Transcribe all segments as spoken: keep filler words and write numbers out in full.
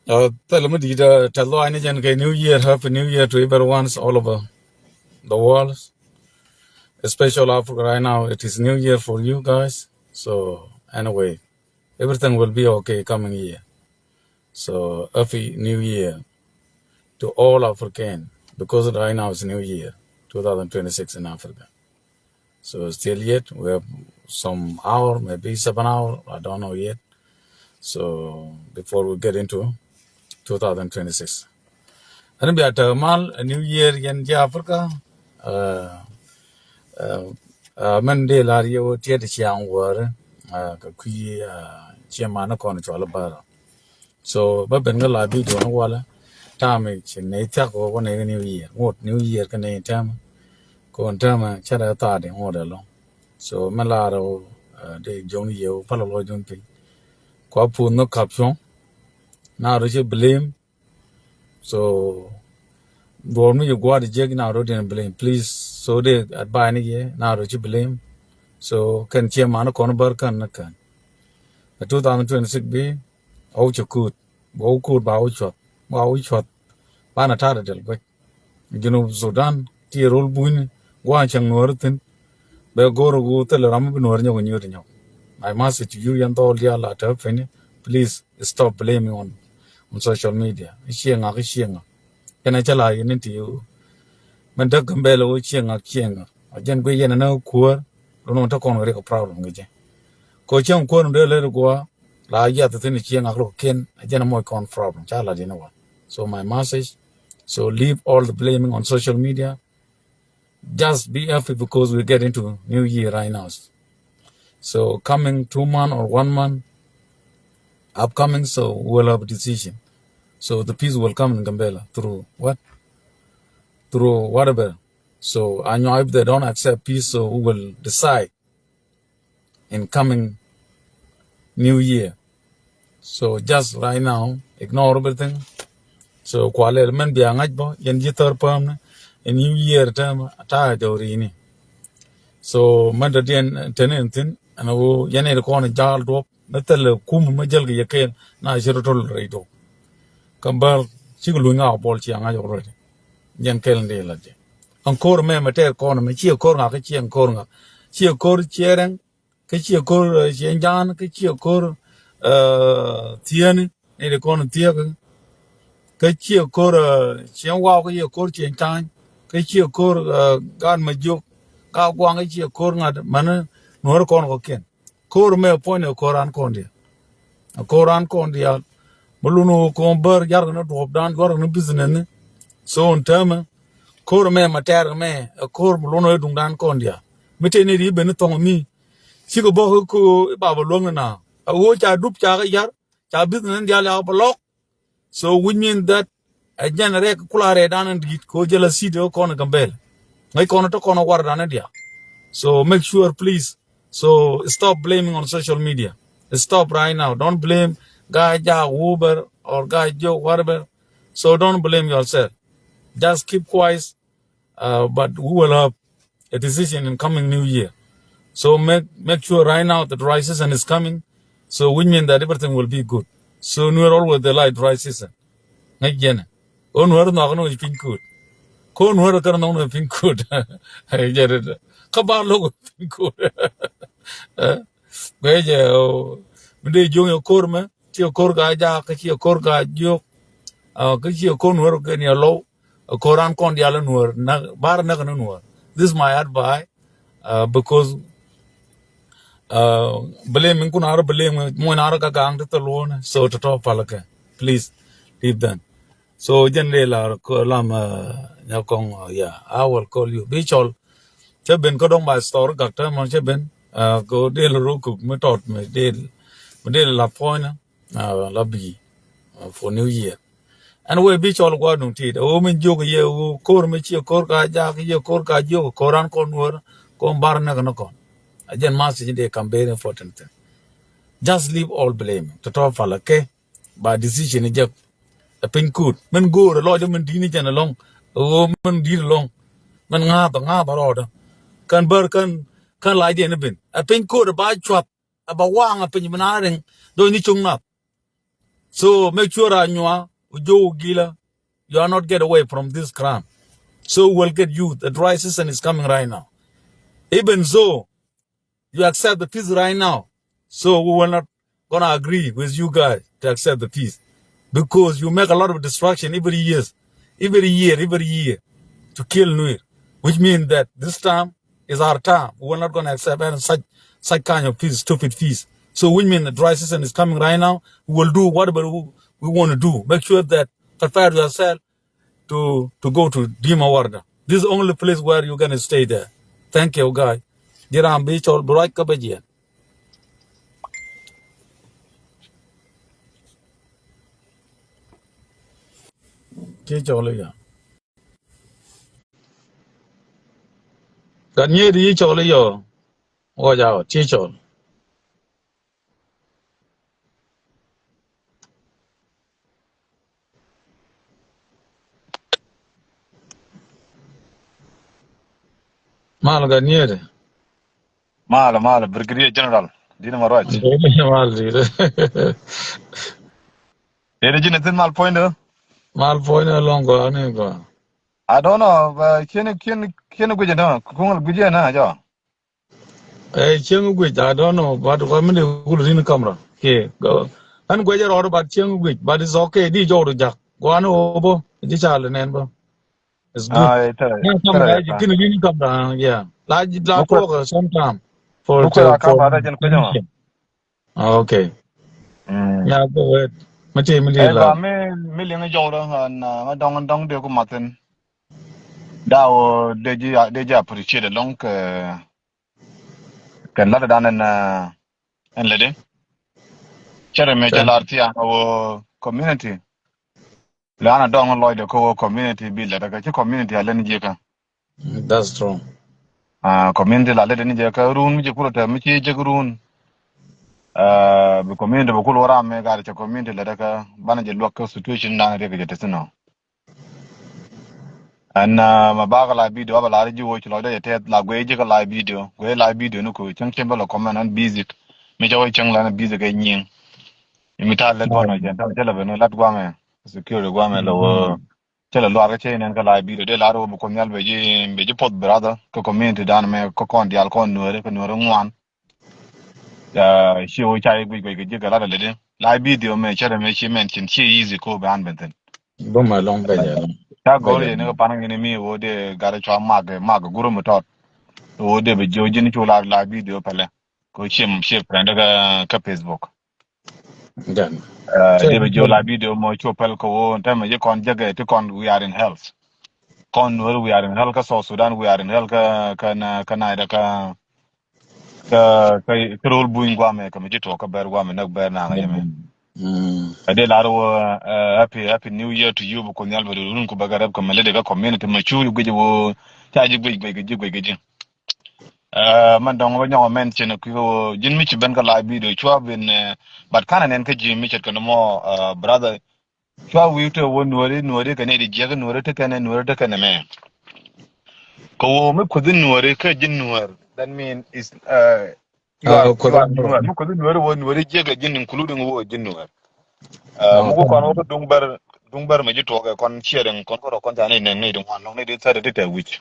Uh, thilɛ mi di̱i̱t, uh, tɛth lɔaac ni jɛn kɛ New Year, Happy New Year to everyone all over the world. Especially Africa right now, it is New Year for you guys. So anyway, everything will be okay coming year. So Happy New Year to all African, because right now it's New Year, two thousand twenty-six in Africa. So still yet, we have some hour, maybe seven hour, I don't know yet. So before we get into two thousand twenty-six. Ɛn bia tɛ mal, a New Year yɛn ji̱ Africa. Uh, uh, uh, mɛn dee lar yɛ wä tiɛt ciaŋ wäri, uh, kɛ kui̱, uh, ciɛ man kɔn cual bära. So bä ben kä la video ni walɛ. Tam i̱ ci nɛy thiak kɛ wä nɛy kä New Year. Ŋot New Year kä nɛy tɛmɛ. Kɔn tɛmɛ cɛ rɛ thaat i̱ ŋot ɛlɔ̱ŋ. So mɛ la rɛ wä, uh, dee jo̱ŋ ni yɛ wä pälɛ lɔcdun piny. Kua puth ni kap cuɔ̱ŋ. Na rɔ ci blame. So duɔr mi ci gua̱a̱r jiäk na rɔ dee blame. Please, so dee advice ni yɛ na rɔ ci blame. So kɛn ciɛ man kɔn bär kän ni kän. Ɛ two thousand twenty-six bi, a wä ci kuut, ba wä kuut, ba wä cuɔth, ba wä cuɔth. Banɛ ta̱rɛ dɛl guec. Junub Sudan ti rol buini, gua̱a̱n cäŋ nuɔ̱ɔ̱ri thi̱n. Bɛ go̱r gu thilɛ ram mi bi nuɔ̱ɔ̱ri nyɔk nyuuti nyɔk. My message to you, yɛn dhɔl diaal la tɛ piny, please stop blaming on, on social media. I̱ ciɛ ŋak, i̱ ciɛ ŋak. Kɛnɛ cä la yɛn in ti, mɛn däk Gambɛlɛ wä ciɛ ŋak, ciɛ ŋak. A jɛn guic yɛn ɛn ɛ kuäär, lun wä te kɔn kɛ riɛk problem kɛ jɛ. Kɔ cäŋ kuäär in dee lät gua̱a̱, la yiath thi̱n i̱ ciɛ ŋak lo̱k kiɛn, a jɛn ɛ moc kɔn problem. Ca la diɛn ɛ wa. So my message, so leave all the blaming on social media. Just be happy because we get into New Year right now. So coming two month or one month upcoming, so we'll have a decision. So the peace will come in Gambela through what? Through whatever. So I know if they don't accept peace, so we will decide in coming New Year. So just right now, ignore everything. So kua lɛl mɛn bia ŋa̱c bä, yɛn ji̱ thär päm ni, in New Year tɛm, ta̱a̱ jɔw ri̱i̱ni. So mɛn dɔ̱diɛn tɛn in thi̱n, ɛn ɣöö yɛn in kɔn ja̱a̱l duɔ̱p, mɛ thilɛ kum mɛ jäl kɛ yɛ kɛɛl, na ci rɔ to̱l rɛy duɔ̱p. Kä bäl, cikɛ luny ŋa̱k buɔl ciɛ ŋa̱c already. Yɛn kɛɛl in dee lat jɛ. Ɛn ko̱r mɛ mɛ tɛɛr kɔn mɛ, ciɛ ko̱r ŋa̱k, kä ciɛ ko̱r ŋa̱k. Ciɛ ko̱r ciɛ rɛŋ, kä ciɛ ko̱r, eh, ciɛ ja̱a̱n, kä ciɛ ko̱r, eh, thiääni, ni di kɔn thiääk. Kä ciɛ ko̱r, eh, ciɛ waw, kä ciɛ ko̱r ciɛ ca̱a̱ny. Kä ciɛ ko̱r, eh, gaat ma jiök, gaat guaŋ, kä ciɛ ko̱r ŋa̱t, mani nuɔ̱ɔ̱ri kɔn kɔ̱kiɛn. Ko̱r mɛ puɔ̱ny ɛ ko̱r an kɔn diaal. Ɛ ko̱r an kɔn diaal. Mi lun ɣöö kɔn bär jarkɛ ni duɔ̱ɔ̱pdan, juarkɛ ni business ni. So in täämɛ, ko̱r mɛ ma tɛɛr mɛ, ɛ ko̱r mi lun ɣöö duŋdan kɔn diaal. Mi tëë ni ri ben ni thɔŋ mi. Cikɛ bä kä ko̱ i̱ baba luäŋ ni na. A ɣöö ca dup ca kɛ yar, ca business ni diaal ya bä lɔk. So which mean that a jɛn rɛk kula rɛɛdan in di̱i̱t ko̱ jɛ la city ɣä kɔn Gambela. Ŋäc kɔn tɔ kɔn wardan in diaal. So make sure please. So stop blaming on social media. Stop right now. Don't blame Gaa Jaak Wuber or Gaa Jiök, whatever. So don't blame yourself. Just keep quiet. Uh, but we will have a decision in coming new year. So make, make sure right now the dry season is coming. So which means that everything will be good. So Nuer always they like dry season. Ŋäc jɛnɛ. Ɣöö Nuer nhɔk ni wec piny kuut. Ko Nuer kär nhɔk ni wec piny kuut. Jɛ ri dɛ. Kä ba lo̱k wec piny kuut. Eh? Guɛ jɛ, oh, mi dee jiöŋ yɛ ko̱r mɛ, ciɛ ko̱r Gaa Jaak, kä ciɛ ko̱r Gaa Jiök. Ah, kä ciɛ ko̱r Nuer kɛ ni alɔw. Ko̱r an kɔn diaal Nuer, na, bar näk ni Nuer. This is my advice, uh, because, uh, blame in kun ar blame, mo in ar ka gang ti tɔ luɔn, so to tɔ palakɛ. Please, leave them. So jɛn dee lar kɔ lam, uh, Nyakɔŋ, uh, yeah, I will call you. Bi cɔl, cɛ ben kä dɔŋ ba store gak tɛ mɔ cɛ ben, uh, ko dee la rukuk mi tɔt mi dee, mi dee la puɔ̱nyna, uh, la bi, uh, for New Year. Ɛn wee bi cɔl gua̱a̱r duŋ ti̱i̱t. Ɛ ɣöö min jiök yɛ ɣöö ko̱r mi ciɛ ko̱r Gaa Jaak, ciɛ ko̱r Gaa Jiök, ko̱r an kɔn Nuer, kɔn bar näk ni kɔn. A jɛn message dee kam very important thing. Just leave all blame. Tɔ̱tɔ̱ palɛ kɛ ba decision jek. Ɛ piny kuut. Min go̱o̱r ɛ lɔcdä min di̱t ni jɛn ɛlɔ̱ŋ. Ɛ ɣöö min di̱t ɛlɔ̱ŋ. Min ŋa̱a̱th ɛ ŋa̱a̱th ɛ rɔɔdä. Kän bär kän, kän lacdiɛn i̱ ben. Ɛ piny kuut ɛ ba cuath. Ɛ ba waŋ ɛ piny bi na riŋ. Do̱ny ni cuŋ nath. So make sure Anywa, Ujo Gila, you are not get away from this crime. So we'll get you. The dry season is coming right now. Even so, you accept the peace right now. So we will not gonna agree with you guys to accept the peace because you make a lot of destruction every year, every year, every year to kill Nuer, which means that this time is our time. We will not gonna accept any such such kind of peace, stupid peace. So which means the dry season is coming right now. We will do whatever we, we want to do. Make sure that prepare yourself to to go to Dima Warda. This is the only place where you're gonna stay there. Thank you, guy. Jiram bi chol bi ruac kä bä jiɛn. Ci cɔl iɔ. Gat nyet yi cɔl iɔ. Watch out, ci cɔl. Mal gat nyet. Mal, mal, Brigadier General. Dini ma ruac. Mal dini. Dini jini thin mal point, eh? Mal point, eh, long go, ani go. I don't know, uh, kini, kini, kini guji na, kung guji na, jo. Eh, cieŋ guic, I don't know, but what many kulu rin camera. Okay, go. An guic a rɔɔd, but cieŋ guic, but it's okay. Di jɔw du jak. Go an obo, di chal nen bo. It's good. Ah, ita, na camera, ita, ita. Kini rin camera, yeah. La, la talk sometime. For, for, for camera, da jin kunyama. Okay. Mm. Yeah, go ahead. Mati, mati. Eh, la. Ba mi, mi liŋ jɔw du, an, uh, ma dɔŋ, dɔŋ de ku matin. Da wo de ji, de ji appreciate long ke Kɛn lat dan ɛn, ɛn lätdi. Cɛ rɛ mɛ cɛ lar thiaŋ wä community. Lɛ an a dɔŋ lɔcdɛ kä wä community bi lät kä ci community a lät ni jiɛ kä. That's true. Ah, community la lät ni jiɛ kä run mi ci kulɛ tɛ mi ci jek run. Ah, bi community bi kul wä ram mi gat cɛ community lät kä banɛ jɛ luäk kä situation dan riɛk jɛ te thin ɔ. Ɛn, ah, ma bakɛ live video, aba lar ji̱ wä ci lɔcdä jɛ tɛth la guey ji̱ kä live video. Guey live video ni ku cäŋ cäŋ bä lɔ comment an busy. Mi cä wä cäŋ lan busy kɛ nyiŋ. Mi ta̱a̱ lät bä nɔ jɛ ta̱a̱ cä lɛ ben lat guamɛ. Security guamɛ lɛ wä. Cä lɛ luar kä cä nɛn kä live video. Dee lar wä bi kuɔth nhial bɛ ji̱, bɛ ji̱ poth brother. Kä community dan mɛ kä kɔn dial kɔn nuäri, kä nuäri ŋuan. Ya, ci wä ca i̱ guic guic kɛ ji̱ kɛ lat a ledi. La video mɛ cɛ rɛ mɛ ci mɛn cin ci easy ko bɛ an ben thin. Bä ma lɔŋ bɛ jɛ lɔŋ. Ca gɔr yɛ ni kɛ pan ŋini mi wä de gat cua mak, mak guru mi tɔt. Wä de bɛ jiö ji̱n cu la, la video pɛlɛ. Ko ci, ci friend kɛ, kɛ Facebook. Jan. Eh, de bɛ jiö la video mɔ cu pɛl kɛ wä tɛmɛ ji̱ kɔn jɛ kɛ ti kɔn we are in health. Kɔn nuäri we are in hell kä South Sudan, we are in hell kä, kä na, kä na ida kä, kä, kä, kä rol buny guamɛ kä mi ji̱ tuɔk kä bɛr guamɛ näk bɛr naŋ yɛ mɛ. Mm. Ɛ dee lar wä, eh, happy, happy new year to you, bi kuoth nhial bɛ run ku bɛ gɛ rɛp kä mɛ lede kä community mɛ cu guic wä ca ji̱ guic guic kɛ ji̱ guic kɛ ji̱. Eh, man dɔŋ wä nyɔk mɛn cin kui̱ wä ji̱n mi ci ben kä live video cua bin, eh, but kanɛ nɛn kä ji̱ mi ce̱t kɛ ni mɔ, eh, brother. Cua wi̱i̱ te wä nuɔri, nuɔri kɛ ni di jiɛk nuɔri te kɛnɛ, nuɔri te kɛnɛ mɛ. Kɛ wä mi kuthi nuɔri kä ji̱ nuɔr. That mean is, uh, you are, you are nuɔr. Mi kuthi nuɔri wä nuɔri jiɛk kɛ ji̱ including wä ji̱ nuɔr. Uh, mi ku kɔn wä kä duŋ bär, duŋ bär mi ji̱ tuɔk kɛ kɔn sharing kɔn kɔrɔ kɔn ca ni nɛn ni di ŋuan lɔŋ ni di thirty ti tɛ wi̱c.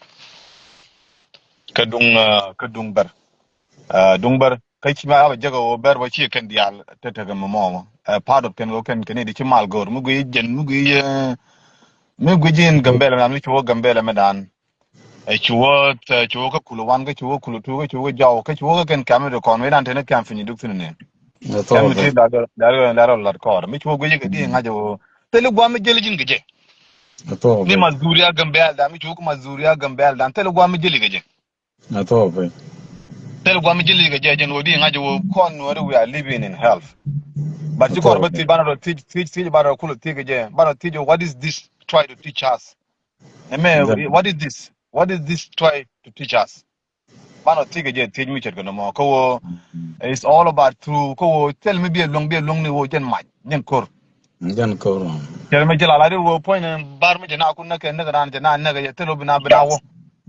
Kä duŋ, uh, kä duŋ bär. Uh, duŋ bär. Kä ci ma a bɛ jek ɣöö bɛr bä ci kɛn diaal te tekɛ mɛ mɔ. Ɛ, part of kɛn ɣöö kɛn kɛn i̱ di ci mal go̱o̱r mi gui jɛn mi gui, ɛ, mi gui ji̱ in Gambɛlɛ mɛ dan mi ci wä Gambɛlɛ mɛ dan. Ɛ, ci wä, ɛ, ci wä kä kulɛ wan kä ci wä kulɛ tu kä ci wä kä jɔw kä ci wä kä kɛn kɛm ni ti kɔn mi dan te ni kɛm piny duk thin ni. Kɛm mi ti la rɔ la rɔ lat kɔɔr mi ci wä gui ji̱ kɛ di ŋa̱c ɣöö thil i̱ guam mi jɛl ji̱n kɛ jɛ. Ni ma dhuriya Gambɛl dan mi ci wä kä ma dhuriya Gambɛl dan thil i̱ guam mi jɛl kɛ jɛ. Thil guam ji̱ li̱k a jɛ jɛn wä di ŋa̱c wä kɔn nuɔri we are living in health. But ci kɔr bä thiec banɛ rɔ thiec thiec thiec banɛ rɔ kulɛ thiec kɛ jɛ banɛ rɔ thiec what is this try to teach us? Nɛ mɛ what is this? What is this try to teach us? Banɛ rɔ thiec kɛ jɛ thiec mi ce̱tkɛ nɔ mɔ kä wä it's all about through kä wä thil mi biɛ luäŋ biɛ luäŋ ni wä jɛn mac jɛn ko̱r. Jɛn ko̱r. Cɛ mi jɛ la la di wä puɔ̱ny ni bar mi jɛ na kun näk kɛ näk ran jɛ na näk jɛ thil wä bi na bi na wä.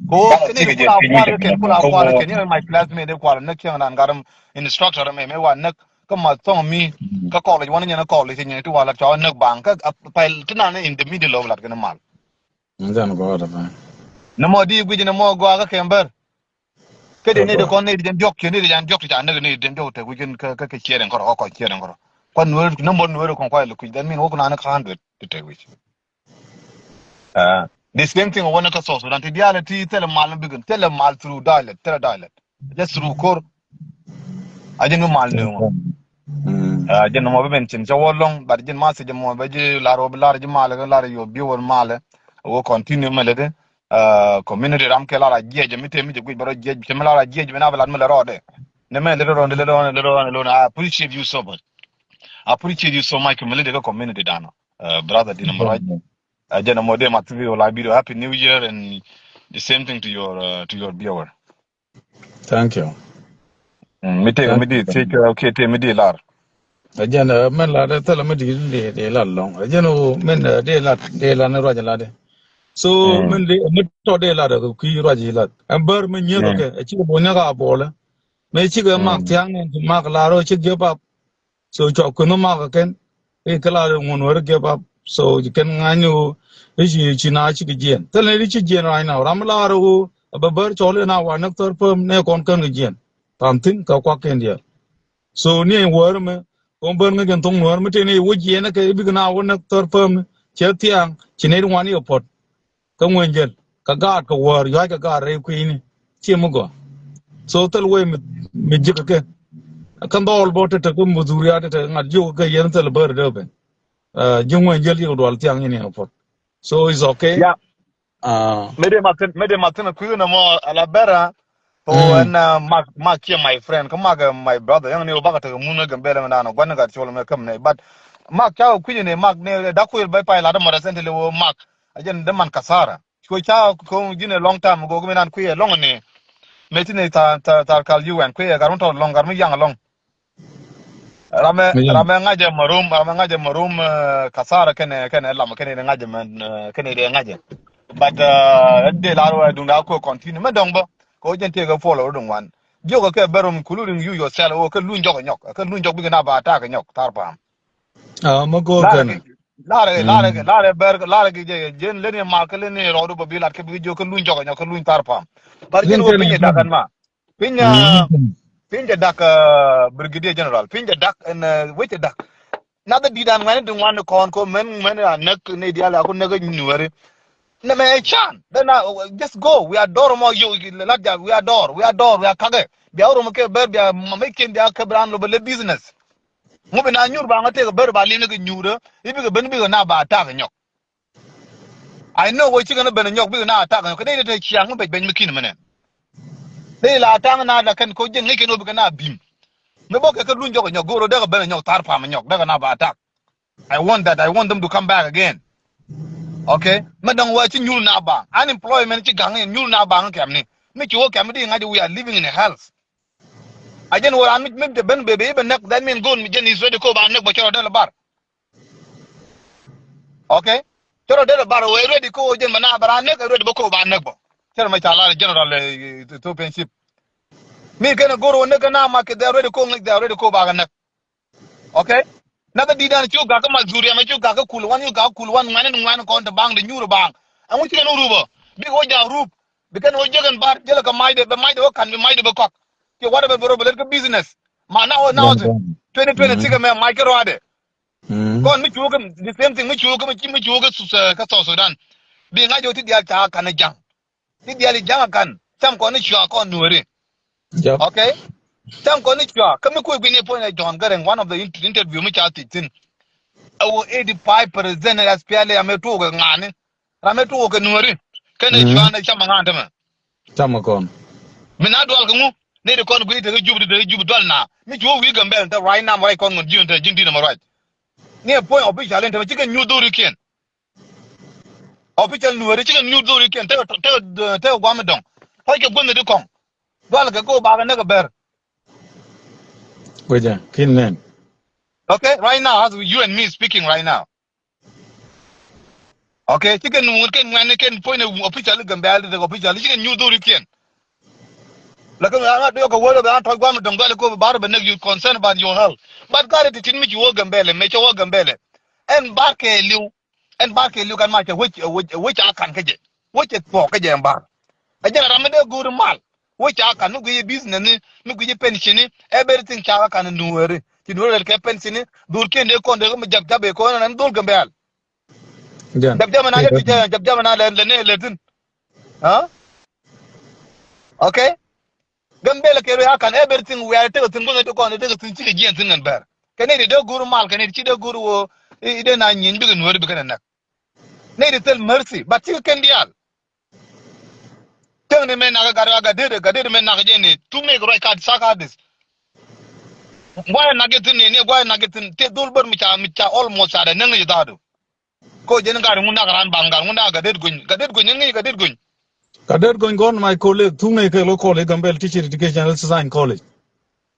Ko kini kula kual kɛ kula kual kɛ ni my classmate kual näk kiɛŋ ran garam instructor mi mi wa näk kä ma thɔŋ mi. kä college, wanɛ nyɛn college, nyɛn ti wa lat cɔal näk baŋ kä a pɛl ti nan in the middle of lat kɛn mal. Nɛ mɔ di guic nɛ mɔ gɔaa kä Kɛmbɛr. Kä dee ni di kɔn ni di jɛn diɔk, ni di jɛn diɔk ti ca näk ni di jɛn diɔk te guic kɛn kä, kä, kä ciɛɛr in kɔrɔ, kä kɔc ciɛɛr in kɔrɔ. Kuan nuɛr, nä mɔ nuɛr kɔn kuay lɛ kuic, that mean wok nan kä hundred ti te guic. Ah, the same thing wanɛ kä South Sudan. Ti dialɛ ti thilɛ mal mi bigin, thilɛ mal through dialect, thilɛ dialect. Just through kor. A jɛn mi mal ni ŋɔ. Ah, jɛn mɔ bi ben cin cɛ wä lɔŋ, but jɛn ma si jɛ mɔ bɛ ji lar wä bi lar ji mal, lar yɔ bi wä mal. Wä continue mɛ lɛ di. Ah, community ram kɛ lar a jiɛc, mi te mi jɛ guic bɛ rɔ jiɛc, cɛ mi lar a jiɛc, mi na bi lat mi lɛ rɔ dɛ. Ni mɛ lɛ rɔ, lɛ rɔ, lɛ rɔ, lɛ rɔ, I appreciate you so much. I appreciate you so much, community kɛ community dan. Uh, brother Dina Maraj. A jɛn mɔ dee ma thil wala video. Happy New Year and the same thing to your, uh, to your viewer. Thank you. Mm, mi tëë mi di thiec kɛ, okay, tëë mi di lar. A jɛn, uh, mɛn lar dee thilɛ mi di, di, di lar lɔŋ. A jɛn, uh, mɛn, uh, di lar, di lar ni ruac lar dee. So, mɛn di, mi tɔ di lar dee kɛ kui̱ ruac lar. Ɛn bär mi nyieth kɛ, a cikɛ bo nyieth a bolɛ. Mɛ cikɛ mak thiaŋ ni, mak lar ɔ cik give up. So cua kueth mi mak kɛn i̱ kɛ la ŋun wä ri give up. So ci kɛn ŋa̱ny ni ɣöö i̱ ci, ci na ci kɛ jiɛn. Thil ni ri ci jiɛn right now. Ram mi la ɣär ɣöö a bɛ bär cɔl in a wa näk thär päm nɛ kɔn kän kɛ jiɛn. Pam thi̱n kɛ kuak kɛn diɛl. So ni ɛn wäär mɛ kɔn bär ŋäc kɛn thoŋ wäär mi tëë ni wä jiɛn kɛ i̱ bikɛ na wä näk thär päm. Cɛ thiaŋ ci nɛy ti ŋuan i̱ ɛ puɔ̱t. Kä ŋuɛn jäl kɛ gaat kɛ wäär yua̱c kɛ gaat rɛy kui̱ni. Ciɛ mi gɔaa. So thil wee mi, mi ji̱ kɛ kɛ. Kä dhɔl bä te te kä mudhuriat te te ŋa̱t jiök kɛ yɛn thil bär dee ben. Ji̱ ŋuɛn jäl yik dual thiaŋ nyin yɛn puɔt. So it's okay. Yeah. Mede mathin, mede mathin kui̱ nɛ mɔ ala bɛra. So ɛn, uh, Mark, Mark kiɛ my friend, kä Mark, uh, my brother. Yɛn ni wä bakɛ tekɛ mun ɛ Gambɛlɛ mɛ danɔ gua̱n ni gat col mɛ käm nɛ. But Mark ca wä kui̱ ni Mark ni dak kuil bɛ pay lat mɔ recently wä Mark. A jɛn dee man kasara. Cuɔ ca ko̱ŋ ji̱n ɛ long time ago, mi nan kui̱ ɛ long ni. Mɛ ti ni thar, thar, thar kal ji̱ wɛn kui̱ ɛ gar mi tɔ long, gar mi yaŋ long. Ramɛ, ramɛ ŋa̱cɛ marum, ramɛ ŋa̱cɛ marum, eh, kasara kɛnɛ, kɛnɛ lam, kɛnɛ dee ŋa̱cɛ mɛn, eh, kɛnɛ dee ŋa̱cɛ. But, eh, dee lar wɛ duŋda ko continue mɛ dɔŋ bä. Ko jɛn tëëkɛ follow duŋ wan. Jiök kɛ bɛ rum, including you yourself, wä kɛ luny jɔk nyɔk, kɛ luny jɔk bikɛ na ba attack nyɔk thar pam. Ah, ma go̱o̱r kɛnɛ. Larɛ, larɛ, larɛ bɛr, larɛ ki jɛ, jɛn leni ma kɛ leni rɔɔdu bä bi lat kɛ bi jiök kɛ luny jɔk nyɔk kɛ luny thar pam. Bar jɛn wä piny dak ɛn ma. Piny, ah, piny jɛ dak, ah, Brigadier General. Piny jɛ dak ɛn, ah, wecɛ dak. Nath di dan ŋuɛni di ŋuan kɔn ko mɛn, mɛn a näk ni dial a ku näk Nuɛri. Nɛ mɛ can. Then, ah, just go. We are dɔr mɔ yo, lat ja, we are dɔr, we are dɔr, we are kagɛ. Bia rum kɛ ber, bia ma mɛ ken bia kɛ bran lo bɛ le business. Ŋu bi na nyuur ba ŋa tëëk bär ba li̱n kɛ nyuurä i̱ bikɛ ben bikɛ na ba attack nyɔk. I know wä cikɛ ni ben nyɔk bikɛ na attack nyɔk kɛ dee te ciaŋ mi bec ben mi kin mɛnɛ. Dee la attack na da kɛn ko jiɛn ŋi̱c kɛn wä bikɛ na bim. Mi bä kɛ kɛ luny jɔk nyɔk go̱o̱r wä dee kɛ ben nyɔk thar pam nyɔk dee kɛ na ba attack. I want that. I want them to come back again. Okay? Mɛ dɔŋ wä ci nyuur na ba unemployment ci gaŋ in nyuur na ba ŋa kɛm ni. Mi ci wä kɛm di ŋa̱c we are living in a hell. A jɛn wä ran mi, mi te ben bebe i̱ bɛ näk, that mean go̱o̱n mi jɛn is ready ko ba näk bä cɛ rɔ del bar. Okay? Cɛ rɔ del bar wee ready ko jɛn mɛ na bɛ ran näk, ready bä ko ba näk bä. Cɛ rɔ mɛ ca la general, eh, Ethiopian ship. Mi kɛn go̱r wä näk kɛ na ma kɛ they are ready ko ŋäc, they are ready ko ba kɛ näk. Okay? Nath di dan cu gak kä Mazuriam cu gak kä kul wan cu gak kä kul wan ŋuɛn in ŋuɛn kɔn te baŋ de nyuur baŋ. Ɛŋu ci kɛn wä rup ɔ? Bik wä jaak rup. Bi kɛn wä jiäk ɛn bar jälɛ kɛ macdɛ bɛ macdɛ wä ka̱n bi macdɛ bɛ kɔak. Ci wat ɛ bɛ bɛ rɔ bɛ lät kä business. Ma na wä na wä thin. Twenty twenty-six ɛmɛ mac kä ruaadɛ. Kɔn mi cuukä the same thing mi cuukä mi cuukä kä South Sudan. Bi ŋa̱c wä ti diaal ca ka̱n ɛ ja̱ŋ. Ti diaal i̱ ja̱ŋ a ka̱n cam kɔn ni cua kɔn Nuɛri. Okay? Cam kɔn ni cua kä mi kui̱ gui̱ni puɔ̱ny ɛ John Garang, one of the inter-, interview mi ca thiec thi̱n. Ɛ wä eighty five percent ɛ S P L A amɛ tuɔɔk ɛ ŋa̱ni. Ram ɛ tuɔɔk ɛ Nuɛri. Kɛn ɛ cua ni cam a ŋa̱n tämɛ. Cam a kɔn. Mi na dual kɛ ŋu ni di kɔn gui̱ni tekɛ jup di tekɛ jup dual na mi cu wä wi̱i̱ Gambɛl te right now right kɔn ŋun ji̱n te ji̱n di̱n ɛmɛ ruac. Ni ɛ puɔ̱ny official in tämɛ cikɛ nyuur dhorikiɛn. Official Nuɛri cikɛ nyuur dhorikiɛn tekɛ tekɛ tekɛ guam mi dɔŋ. Pɔckɛ guänh di kɔŋ. Dual kɛ ko bakɛ näk ɛ bɛr. Wecɛ kin nɛn. Okay, right now as you and me speaking right now. Okay, cikɛ nuur kɛn ŋuɛn kɛn puɔ̱ny official Gambɛl di tekɛ official cikɛ nyuur dhorikiɛn. Lakin ɣän a diɔk kɛ wee bɛ an tɔc guam dɔŋ dhɔli ko bar bɛ näk, you concern about your health. But gat it ti tin mi ci wä Gambɛlɛ, mɛ cɛ wä Gambɛlɛ. Ɛn bar kɛ liw, ɛn bar kɛ liw kan ma cɛ wec, wec, wec a kan kä jɛ. Wec cɛ thuɔk kä jɛ ɛn bar. Ɛ jɛn ram mi dee go̱o̱ri mal. Wec ca kan mi guic i̱ business ni, mi guic i̱ pension ni, everything ca kan i̱ Nueeri. Ci Nueeri lɛl kɛ pension ni, dhulkiɛn dee kɔn dee mi jap jap i̱ kɔn ɛn dhul Gambɛl. Jɛn. Jap jap ɛn a lɛ ti jɛ, jap jap ɛn a lɛ, lɛ ni lɛ thin. Ha? Okay? Gambɛl kɛ rɛ a kan everything where tekɛ thin guŋ tekɛ kɔn tekɛ thin cikɛ jiɛn thin ŋɛn bɛr. Kɛ ni di dee go̱o̱ri mal, kɛ ni di ci dee go̱o̱ri wo, i̱, i̱ dee na nyieny bikɛ Nueeri bikɛ nɛ näk. Ni di thil mercy, but cikɛ kɛn diaal. Tëŋ ni mɛ nak gat gat gat gat gat gat mɛ nak jɛ ni tuk ni ruac kat sak adis. Guay nak jɛ thin ni ni guay nak jɛ thin te dhul bär mi ca mi ca almost ca dɛ näŋ ni dadu. Ko jɛ ni gat ŋun nak ran bang gat ŋun nak gat det guny gat det guny ni gat det guny. Gat det guny gɔn my colleague tuk ni kɛ lo kɔl i Gambel teacher education sign college.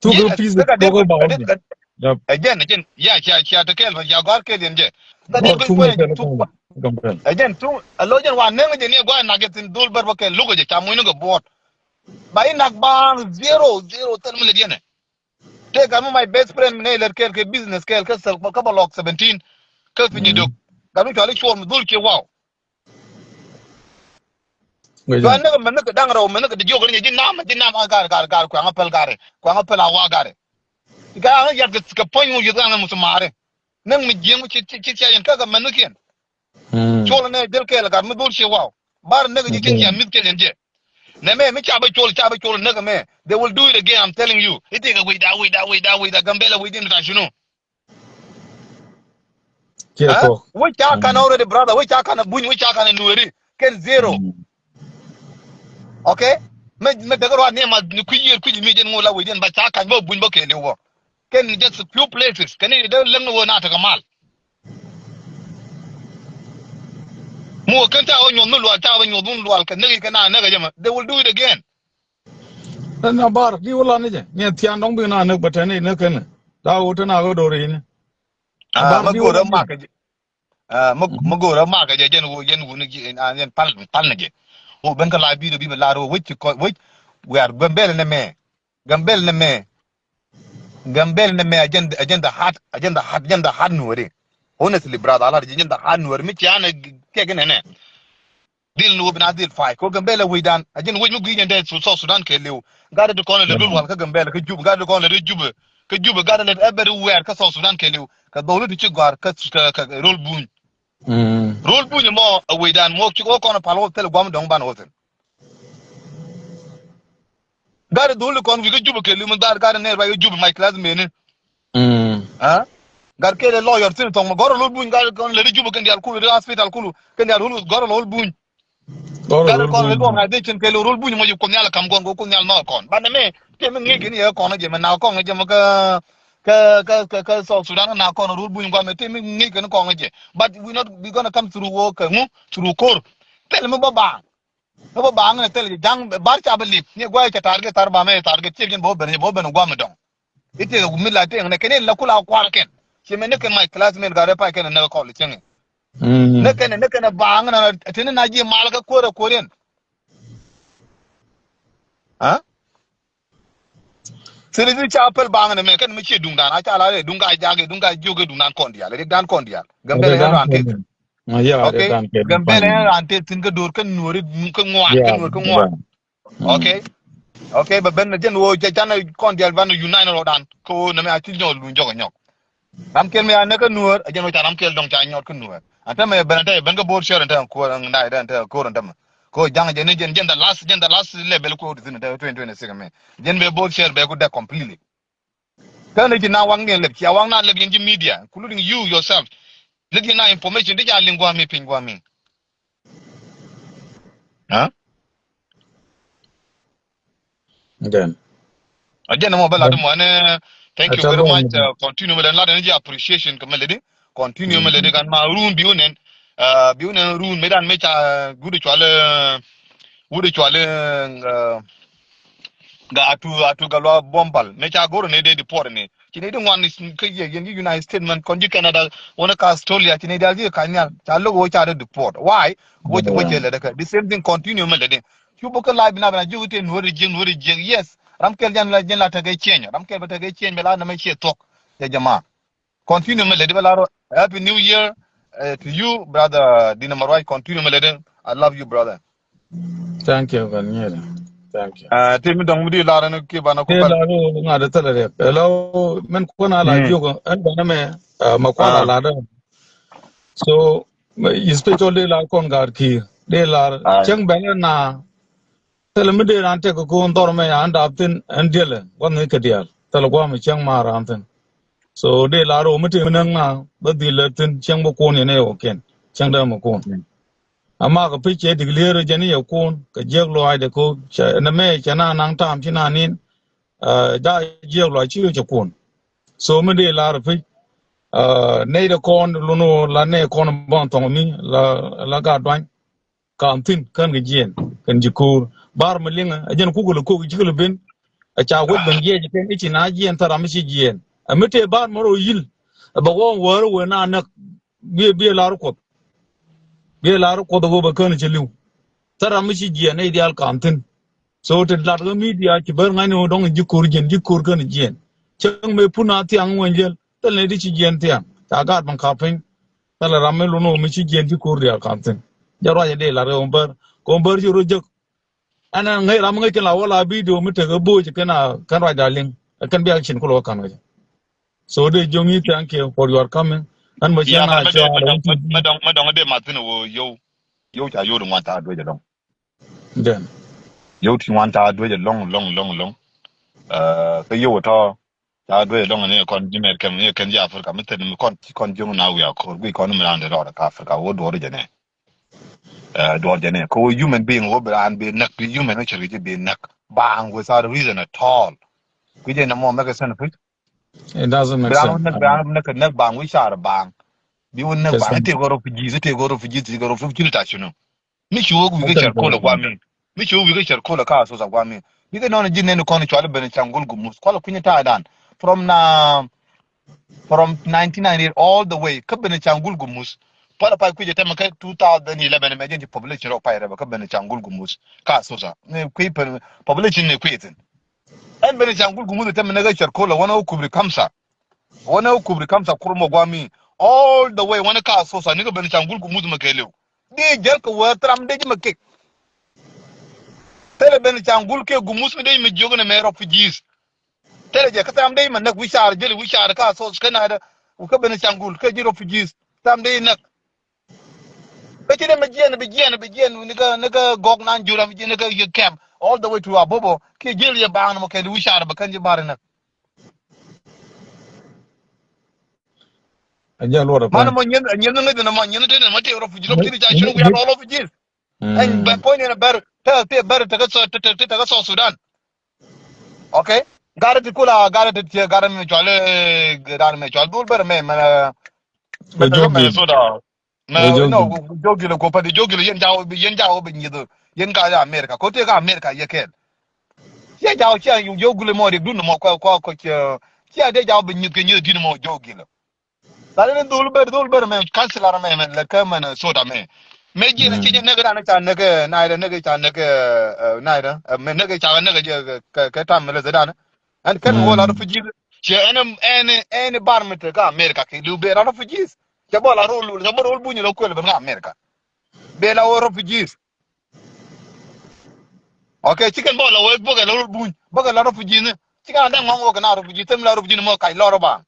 Tuk yes, pieces tuk ba ɔl. Yep. Again, again. Ya, ya, ya te kel ya gar kel yɛn jɛ. Gat det guny ko yɛn tuk. Again, tuk. Again, tuk. A lo jɛn wa neng jɛ ni gua na get in dul ber ba kel lugo jɛ cha mu ni go bot. Ba i nak ba zero zero tel mi le jɛn. Te ga mu my best friend ne le kel ke business kel ke sel ka ba lok seventeen. Ke fi ni dok. Ga mi chali chor mu dul ke wow. Cuan ni kɛ mɛn ni kɛ da̱ŋ rɛw mɛn ni kɛ di jiök ni ji̱ nam ji̱ nam a gar gar gar kuaŋ a päl gar kuaŋ a päl a wa gar. Ti ka aŋ yat kɛ puɔ̱ny ŋu yuth aŋ musumari. Näk mi jiäŋ ci ci ci ci yɛn kä kɛ mɛn ni kiɛn. Col ni jil kɛɛl gar mi dhul ci waw. Bar näk ji̱ cin yɛn mith kɛl yɛn jɛ. Nɛ mɛ mi ca bä col ca bä col näk mɛ. They will do it again, I'm telling you. Itek a wi̱i̱da wi̱i̱da wi̱i̱da wi̱i̱da Gambɛl a wi̱i̱din ta shunu. Wec ca kan already brother, wec ca kan buny, wec ca kan nueri. Ken zero. Okay? Me me dek ruat ni ma ni kui̱ yier kui̱ mi jen ŋu la wec jen ba ca kan bä buny bä keli wä. Ken just a few places. Ken ni de leng ni wä na tek mal. Mu ken ta wä nyuɔth ni lual, ta wä nyuɔth ni lual ken ni ken na ne ke jema. They will do it again. Ɛn na bar di wä lan ni jɛ ni thian dɔŋ bi na näk bɛ tɛn ni näk kɛn. Da wä tɛn a wä dor yi ni. Ah, bar ma di wä go̱o̱rä lan ni mak jɛ. Ah, ma ma go̱o̱rä mak jɛ jɛn wä jɛn wä ni jɛ, ah, jɛn pal pal ni jɛ. Wä ben kä la bi bi la ro wä ci kɔ wä. We are Gambɛl ni mɛ. Gambɛl ni mɛ. Gambɛl ni mɛ agenda agenda hard agenda hard agenda hard nuɔri. Honestly brother, ala agenda hard nuɔri mi ci ana kɛ kɛ nɛnɛ. Dhil ni wä bi na dhil fay ko Gambɛl a wecdan a jin wec mi gui̱c ɛn dee South Sudan kɛ liw. Gat di kɔn lɛ dul wal kä Gambɛl kä Jubɛ, gat di kɔn lɛ ri Jubɛ kä Jubɛ, gat lɛ everywhere kä South Sudan kɛ liw. Kä dholi ti ci gɔar kä kä kä rol buny. Rol buny mɔ a wecdan mɔ ci ko kɔn pal wä thil guam dɔŋ ban wä thil. Gat dholi kɔn wi̱i̱ kä Jubɛ kɛ liw mi dhar gat nɛ ruac kä Jubɛ my class meni. Ah? Gat kele lawyer thin thong ma goro lol buny gat kon le Jubɛ ken dial kulu, hospital kulu ken dial hulu goro lol buny. Gat kon le organization kele rol buny mo ju kon yal kam kon ko kon yal nor kon. Ban me te me ngi gini ye kon je me na kon je me ka ka ka ka ka South Sudan na kon rol buny ko me te me ngi gini kon je. But we not we gonna come through wo ka ngu through kor. Tel me ba ba. Kä bä baaŋ ni thil ja̱ŋ bar ca bä lip ni guay ca target tar ba mɛ target ciek jin bä ben bä ben guam dɔŋ. Ite mi la tiŋ ni kɛn in la kula kual kɛn. Ci mɛ ni kɛn my classmate gat rɛ pay kɛn ni kɔl cieŋ. Ni kɛn ni kɛn baaŋ na tini na ji mal kä kuɔrɛ kuɔrɛ. Ha? Thil ithi ca päl baŋ ni mɛ kɛn mi cie duŋdan a ca la rɛ duŋ ka jagi duŋ ka jiök duŋdan kɔn dial rik dan kɔn dial. Gambɛl ɛn ran tet. Okay. Gambɛl ɛn ran tet thin kä do̱r kä nuɔri kä ŋuan kä nuɔri kä ŋuan. Okay. Okay bɛ ben jɛn wo jɛ can kɔn dial ban unite rɔ dan kä wo ni mɛ a ci nyɔk luny jɔk nyɔk. Ram kel mi a näk kä nuäär a jɛn wä ca ram kel dɔŋ ca nyɔt kä nuäär. An tämɛ ben an tämɛ ben kä bo̱o̱r cär an tämɛ kuäär an nai an tämɛ ko̱r an tämɛ. Ko jaŋ jɛn ni jɛn jɛn the last jɛn the last level ko di thin an tämɛ twenty twenty-six mɛ. Jɛn bɛ bo̱o̱r cär bɛ ku dɛ completely. Kä ni ci na waŋ ni lɛp cia waŋ na lɛp yɛn ji̱ media including you yourself. Lät yɛn na information di ca liŋ guami piny guami. Ha? Again. Again mɔ bɛ lat mɔ ɛn thank you very much. Continue mɛ lɛn lat ɛn ji̱ appreciation kɛ mɛ lɛdi. Continue mɛ lɛdi kan ma run biu nɛn. Biu nɛn run mɛ dan mɛ ca gudi cual gudi cual ga atu atu ga lua bombal mɛ ca goro ne de di por ne. Ci nɛy ti ŋuan kä yɛ yɛn ji̱ United States mɛn kɔn ji̱ Canada, wänä kä Australia, ci nɛy diaal ji̱ ka̱ny nhial. Ca lo̱k wä ca dee deport. Why? Wä cɛ, wä cɛ lɛ dɛ kɛ. The same thing continue mɛ lɛ dɛ. Cu bä kä live na bɛ na ji̱ wä tëë nuɔ̱ri jiäk, nuɔ̱ri jiäk. Yes. Ram kɛl jɛn la, jɛn la tekɛ change. Ram kɛl bɛ tekɛ change, bɛ la nɛmɛ ciɛ thuɔ̱k. Cɛ jɛ ma. Continue mɛ lɛ di bä la rɔ. Happy New Year, uh, to you, brother Dina Marwai. Continue mɛ lɛ di. I love you, brother. Thank you, Gɔn Nyiri. Thank you. Uh, ti mi dɔŋ mi di lar ni ki ba na ku pal. Lar ŋa di thilɛ riɛk. Hello, min kun a la jiok ɛn bɛn mɛ, uh, ma kual a la dɛ. So, especially di lar kɔn gar ki di lar cɛŋ bɛn na Thilɛ mi dee raan tɛk kɛ ko̱o̱n dhɔr mɛ an dap thin ɛn diɛlɛ gua̱th ni kɛ diaal. Thilɛ gua̱a̱m cäŋ maar raan thin. So dee la roo mi tëë mi näk na bä dhil lät thin cäŋ bä kuɔn yɛn ɛ wä kiɛn cäŋ dee mi kuɔn. Ama kɛ pi̱c cɛ dik lier jɛ ni yɛ kuɔn kɛ jiäk luaac dɛ ko̱o̱k cɛ nɛ mɛ cɛ na naŋ taam ci na nin. Ja jiäk luaac ci yɛ cɛ kuɔn. So mi dee la roo pi̱c nɛy dɛ kɔn lun wä la nɛy kɔn bɔn thɔŋ mi la la gat duany. Ka̱n thi̱n kän kɛ jiɛn kɛn ji̱ ko̱o̱r. Bar mi liŋä ɛ jɛn kukɛ lɛ ko̱k ji̱ kɛ lɛ ben. Ɛ ca wec ben jiɛc kɛn i̱ ci na jiɛn thäram i̱ ci jiɛn ɛ mi tëë bar mɛ rɔ yi̱l. Ɛ bɛ ɣɔ̱ɔ̱ŋ wäär wëë na näk biɛ biɛ lar kuɔth. Biɛ lar kuɔth ɛ ɣöö bɛ kän i̱ ci li̱w. Thäram i̱ ci jiɛn i̱ diaal ka̱n thi̱n. So te lat ɣä midia ci bär ŋa̱cni ɣöö dɔ̱ŋ ji̱ ko̱o̱r jiɛn ji̱ ko̱o̱r kän i̱ jiɛn. Cäŋ mëë pun a thiaŋ ŋuɛny liɛl thil ni di ci jiɛn thiaŋ ca gaat baŋ ka̱p piny. Thilɛ ram mi lun wä mi ci jiɛn ci ko̱r diaal ka̱m thi̱n. Jɛ ruacɛ dee lar kɛ wä bär kɛ wä bär ci rɔ jek. Ɛn ɛn ŋäc ram mi ŋäc kɛn la wä la bidio mi tek ɛ bo̱o̱c kɛn a kɛn ruacda liŋ ɛ kɛn bia cin kulɛ wä ka̱n kɛ jɛ. So dee joŋ i̱ thank you for your coming. Ɛn mɛ ciɛ na cɔal mɛ dɔŋ mɛ dɔŋ dee mat thi̱n ɛ wä yow. Yow ca yow di ŋuan thaak duec ɛlɔŋ. Dɛn. Yow ti ŋuan thaak duec ɛlɔŋ ɛlɔŋ ɛlɔŋ ɛlɔŋ. Kä yow ɛ tɔ̱. Ca duec lɔŋ ni kɔn ji̱ mɛr kɛm ni kɛn ji̱ Africa mi thil mi kɔn ci kɔn ji̱ ŋun na wiak ko̱r guic kɔn mi raan de rɔɔd kä Africa wä duɔr jɛ nɛ. Duɔr jɛ nɛ kɛ wä human being wä bi raan bi näk bi human wä cɛ ri̱c bi näk baaŋ without reason at all. Guic jɛ nɛ mɔ mɛk sense puc. It doesn't make sense. Bi raan wä näk bi raan näk näk baaŋ wi̱c car baaŋ. Bi wä näk baaŋ i̱ tëë kɔ refugees i̱ tëë kɔ refugees i̱ tëë kɔ refugees ta cunu. Mi ci wä wi̱i̱ kä cɛr kolɛ guami. Mi ci wä wi̱i̱ kä cɛr kolɛ ka Asosa guami. Bikɛ nɔn ji̱ nɛn kɔn cuali Benishangul Gumuz kualɛ kui̱ny ta̱a̱ dan. From na from nineteen ninety-eight all the way kä Benishangul Gumuz. Pala pay kui̱c tɛmɛ kä two thousand eleven mɛ jɛn ci population rɔ pay rɛbɛ kä Benishangul Gumuz ka Asosa. Ni kui̱ population ni kui̱ thin. Ɛn Benishangul Gumuz tɛmɛ ni kä cɛr kolɛ wanɛ wä kubri kamsa. Wanɛ wä kubri kamsa kurmɔ guami all the way wanɛ ka Asosa ni kä Benishangul Gumuz mɛ kɛɛliw. Di jɛl kɛ wee thram dec mɛ kek. Thilɛ Benishangul kɛ Gumuz mi dec mɛ jiök ni mɛ refugees. Thilɛ jɛ kä thram dec mɛ näk wi̱c car jɛl wi̱c car ka Asosa kɛ na̱dä. Kä Benishangul kɛ ji̱ refugees thram dec näk. Kä ci dee mɛ jiɛn bi jiɛn bi jiɛn ni kä ni kä gɔk nan jur am jiɛn ni kä yek camp all the way to Abobo kiɛ jiɛn yɛ baaŋ ni mɔ kɛ di wi̱c car bɛ kɛn ji̱ bar näk. A jɛ luɔt a man mɔ nyin nyin ŋäth ni mɔ nyin te ni mɔ te rɔ fuji rɔ fuji ca cun wiar rɔ fuji. Ɛn bɛ puɔ̱ny ni bɛr te te bɛr te kä South te te te kä South Sudan. Okay. Garɛ ti kula garɛ ti tiɛ garɛ mi cual ɛ garɛ mi cual dul bɛr mɛ mɛ. Mɛ te kä Minnesota. Mɛ no jogil ko padi jogil yen jaw yen jaw bi nyidu yen ka ya America ko te ka America ye ken. Cie jaw cie yu jogil mo de dun mo ko ko ko cie cie de jaw bi nyid ke nyid din mo jogil. Lani ni dhul ber dhul ber mɛ councilor mɛ mɛ le ke Minnesota mɛ. Mɛ ji na cie ne ga na ca ne ke na ida ne ke ca ne ke na ida mɛ ne ke ca ne ke je ke tam le zedan. An ken wo la refugee. Cie any any any bar mi te ka America ke du be la refugees. Cɛ bɔ la rol cɛ bɔ rol buny lo kuel ben ka America. Be la wo refugees. Okay, ci kɛn bä la wek bä kɛ la rot buny bä kɛ la rot fu ji̱n. Ci kɛn a dɛŋ ŋɔŋ wä kɛ na rot fu ji̱n thim la rot fu ji̱n mɔ kac lɔr ba.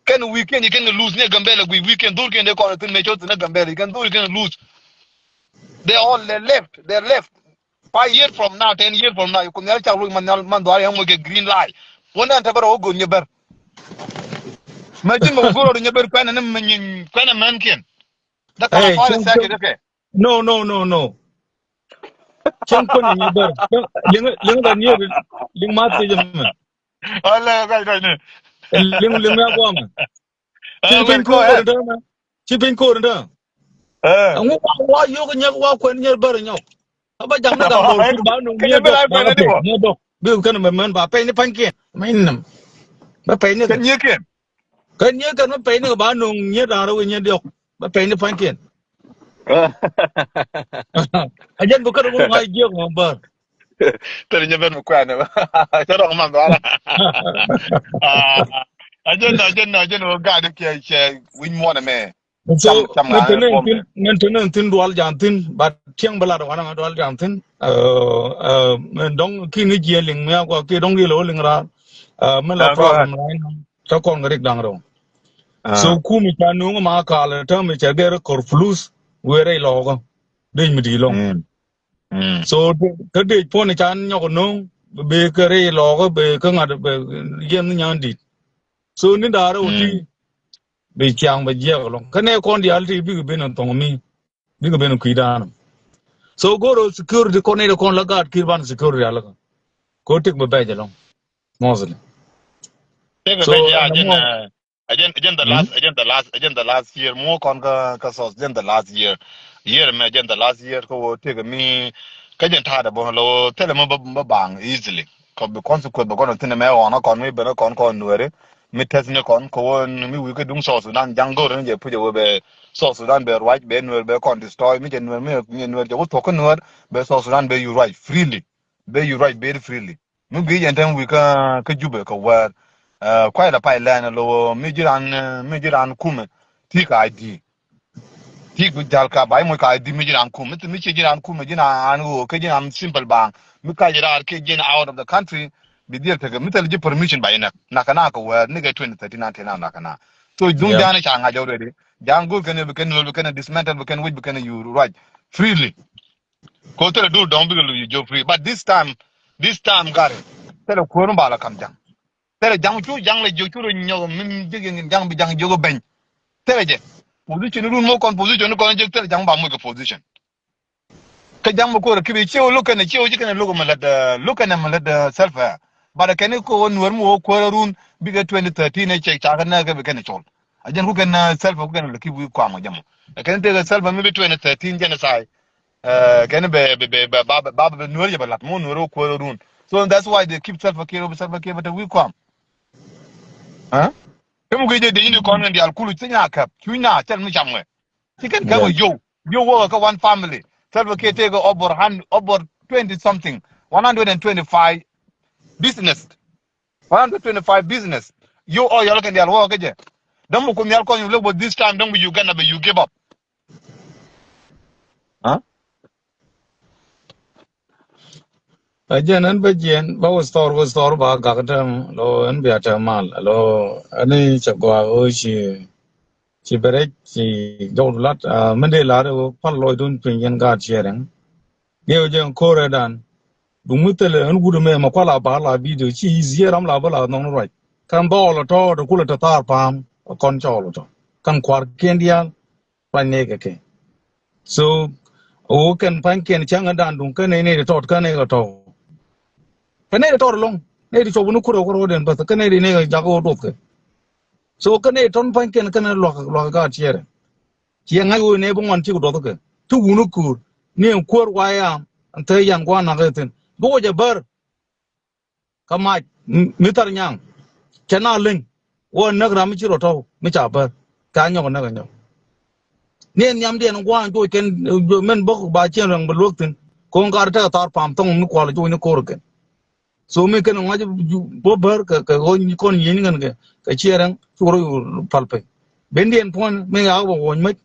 Kɛn weekend ci kɛn kɛ lose ni Gambela gui weekend dhur kɛn de kɔn thin mɛ cot thin Gambela ci kɛn dhur ci kɛn lose. They all they left, they left. Five years from now, ten years from now, kun yal cak ruc man yal man duar yam wä kɛ green light. Wä nɛn te bä rɔ wä gon nyɛ bär. Mɛ ji̱n mɛ wä gon rɔ nyɛ bär kuɛn ni mɛ nyin kuɛn mɛn kiɛn. Dak kan a fari sɛkɛ kɛ. No, no, no, no. Cäŋ kuän ni bär. Liŋ liŋ da ni liŋ ma ti jɛ mɛ. Ala ka ka ni. Liŋ liŋ ya kwa mɛ. Ci piny ko ri da. Ci piny ko ri da. Eh. Ŋu wa wa yo ko nyɛ wa kuän nyɛ bär nyɔ. Aba jam na ga mo ba no ni dok. Ni dok. Bi kan mɛ mɛn ba piny ni piny kiɛn. Mɛ nam. Bä pɛy ni kɛ. Kɛ nyiëëkiɛn. Kɛ nyiëëkiɛn bä pɛy ni kɛ ba nuŋ nyiëë da̱a̱n rɛw kɛ nyiëë diɔ̱k. Bä pɛy ni pa̱nykiɛn. A jɛn bi kä rɛ wun ŋa̱c jiök mɔ bär. Tɛr nyɛ ben mi kuɛn. Cɛ rɔk man dhɔra. A jɛn, a jɛn, a jɛn wä gat kiɛ cɛ wi̱ny muɔn ɛmɛ. So cam, cam ŋän te nɛn thin, ŋän te nɛn thin dual jan thin, but tiɛŋ bä lat wan ŋä dual jan thin. Ɛ, ɛ, mɛn dɔŋ ki ni jiɛ liŋ mi akua ki dɔŋ ki lo liŋ raar. Ɛ, mɛn la problem right now. Kä kɔn kɛ rik da̱ŋ rɛw. So kumi ca nuŋ ma kal täämi cɛ gɛr kɔr plus wee rɛy lɔɔkä. Dec mi di̱i̱t lɔŋ. So kä dec puɔ̱n ca nyɔk nuŋ bee kä rɛy lɔɔkä bee kä ŋa̱t bee yɛn nyan di̱t. So ni da̱a̱ rɛw ti bi ciaŋ bɛ jiɛk lɔŋ. Kä nɛ kɔn diaal ti bikɛ ben in thɔŋ mi. Bikɛ ben in kui̱ da̱a̱n. So go̱r security kɔn ni kɔn la gaat ki̱i̱r ban security alä kä. Ko tek bɛ bɛc ɛlɔŋ. Mostly. Tek bɛ bɛc ya jɛn. Ɛ jɛn, ɛ jɛn the last, ɛ jɛn the last, ɛ jɛn the last year. Muɔ kɔn kä, kä South, jɛn the last year. Year mɛ jɛn the last year kä wä tek mi. Kä jɛn ta̱a̱dɛ bä lo thilɛ mi bä, bä baŋ easily. Kɔ bi consequence bä kɔn thin mɛ ɣɔn kɔn mi ben kɔn kɔn nuɛri. Mi test ni kɔn kɔ wä mi wi̱i̱ kä duŋ South Sudan jaŋ go̱r ni jɛ puc wä bɛ South Sudan bɛ ruac bɛ nuɛr bɛ kɔn destroy mi jɛ nuɛr mi jɛ nuɛr jɛ wä thuɔk kä nuɛr bɛ South Sudan bɛ you right freely. Bɛ you right very freely. Mi gui yɛn tɛm wi̱i̱ kä, kä Jubɛ kɛ wäär. Ɛ, kuay la pay lɛn lo mi ji̱ ran, ɛ, mi ji̱ ran kumɛ. Ti ka I D. Ti ku jal ka bay moc ka I D mi ji̱ ran kumɛ. Mi, mi ci ji̱ ran kumɛ ji̱ ran ɣöö kä ji̱ ran simple baŋ. Mi ka ji̱ ran ki ji̱ out of the country. Bi dhiel tekɛ mi thil ji̱ permission bay nak. Nak na kɛ wäär ni kɛ twenty thirteen an tena nak na. So duŋ jan ca ŋa̱c already. Jan go̱o̱th kɛn bi kɛn nuɔl bi kɛn dismantle bi kɛn wic bi kɛn you right. Freely. Ko thilɛ dur dɔ̱ŋ bikɛ luc jiök free. But this time, this time gari thilɛ kuäär mi ba la kam ja̱ŋ. Thilɛ ja̱ŋ cu ja̱ŋ lɛ jiök cu rɔ nyɔk mi jiök yɛn ja̱ŋ bi ja̱ŋ jiök beny. Thilɛ jɛ. Position run mɔ kɔn position kɔn jiök thilɛ ja̱ŋ ba moc kɛ position. Kä ja̱ŋ mi ko̱r kibi ciw look kɛn ciw ci kɛn look mi lät, uh, look kɛn mi lät, uh, self, uh. But kɛn ko nuɔr mi wä kuäär run bikɛ twenty thirteen ɛ cɛ ca kɛn nɛ kɛ bi kɛn cɔl. A jɛn ku kɛn, uh, self ku kɛn lɛ kibi kuam kɛ ja̱ŋ. Kɛn tekɛ self mi bi twenty thirteen genocide. Ɛ, kɛn bɛ, bɛ, bɛ, bɛ, ba, ba, ba, bɛ nuɔr yɛ bɛ lat, mo nuɔr wä kuäär run. So that's why they keep Salva Kiir, Salva Kiir, but we come. Huh? Kɛ mu kɛ jɛ de yini kɔn kɛn dial kulu, ci nya kɛp, cu nya, cɛl mi cam ŋɛ. Ci kɛn kɛp wä yow, yow wä kɛ one family. Salva Kiir take over hand, over twenty something, one hundred and twenty-five business. One hundred twenty-five business. Yow ɔ yɔl kɛn dial wä kɛ jɛ. Däŋ mu kun dial kɔn you look, but this time däŋ mu Uganda bɛ you give up. Huh? Ɛ jɛn ɛn bä jiɛn bä wä thɔr wä thɔr ba gak tɛm lo ɛn bia tɛm mal lo ɛn i̱ cɛ gɔaa ɣöö ci ci bɛ rɛc ci jɔw lat. Min dee lar ɣöö pal lɔcdun piny yɛn gaat ciɛɛrɛŋ. Gee wä jɛn ko̱rɛ dan duŋ mi thilɛ ɛn wut ɛmɛ ma kual a ba la video ci yieth ram la bä la nhɔŋ ni ruac. Kɛn dhɔɔl ɛ tɔ̱ te kulɛ te thaar pa̱a̱m ɛ kɔn cɔɔl ɛ tɔ̱ kɛn kua̱r kiɛn diaal. Pa̱ny nɛy kɛ kɛ. So ɣöö kɛn pa̱nykiɛn cäŋ ɛ da̱a̱n duŋ kä nɛy nɛy ti tɔt kä nɛy kɛ tɔ̱. Kä nɛy ti tɔt ɛlɔ̱ŋ nɛy ti cuɔp ni kurɛ wä ro̱o̱diɛn bäth kä nɛy ti nɛy kɛ jak ɣöö duɔthkɛ. So kä nɛy tɔ̱n pa̱nykiɛn kɛn luak luak gaat ciɛɛrɛ. Ciɛ ŋa̱c ɣöö nɛy bi ŋuan cik duɔthkɛ ti wun i̱ kuur ni ɛn kuäär wa yam ɛn thäk yan gua̱a̱r nakä thi̱n bi wä jɛ bär. Kä mac mi thar nyaŋ cɛ na leny wä näk ram mi ci rɔ tɔw mi ca bär. Ca nyɔk näk a nyɔk ni ɛn nhiamdiɛn gua̱a̱ny tuɔc kɛn. Mɛn bäk ba ciɛn rɛŋ bɛ luäk thi̱n ko̱n kar tekɛ thar pam thɔŋ mi kual cuɔny ni ko̱r kɛn. So mi kɛn ŋa̱c bä bär kɛ kɛ ɣöö kɔn yieny kɛn kɛ kɛ ciɛ rɛŋ cuk rɔ pal piny. Bendiɛn puɔ̱n mi yak bɛ wuɔ̱ny mec.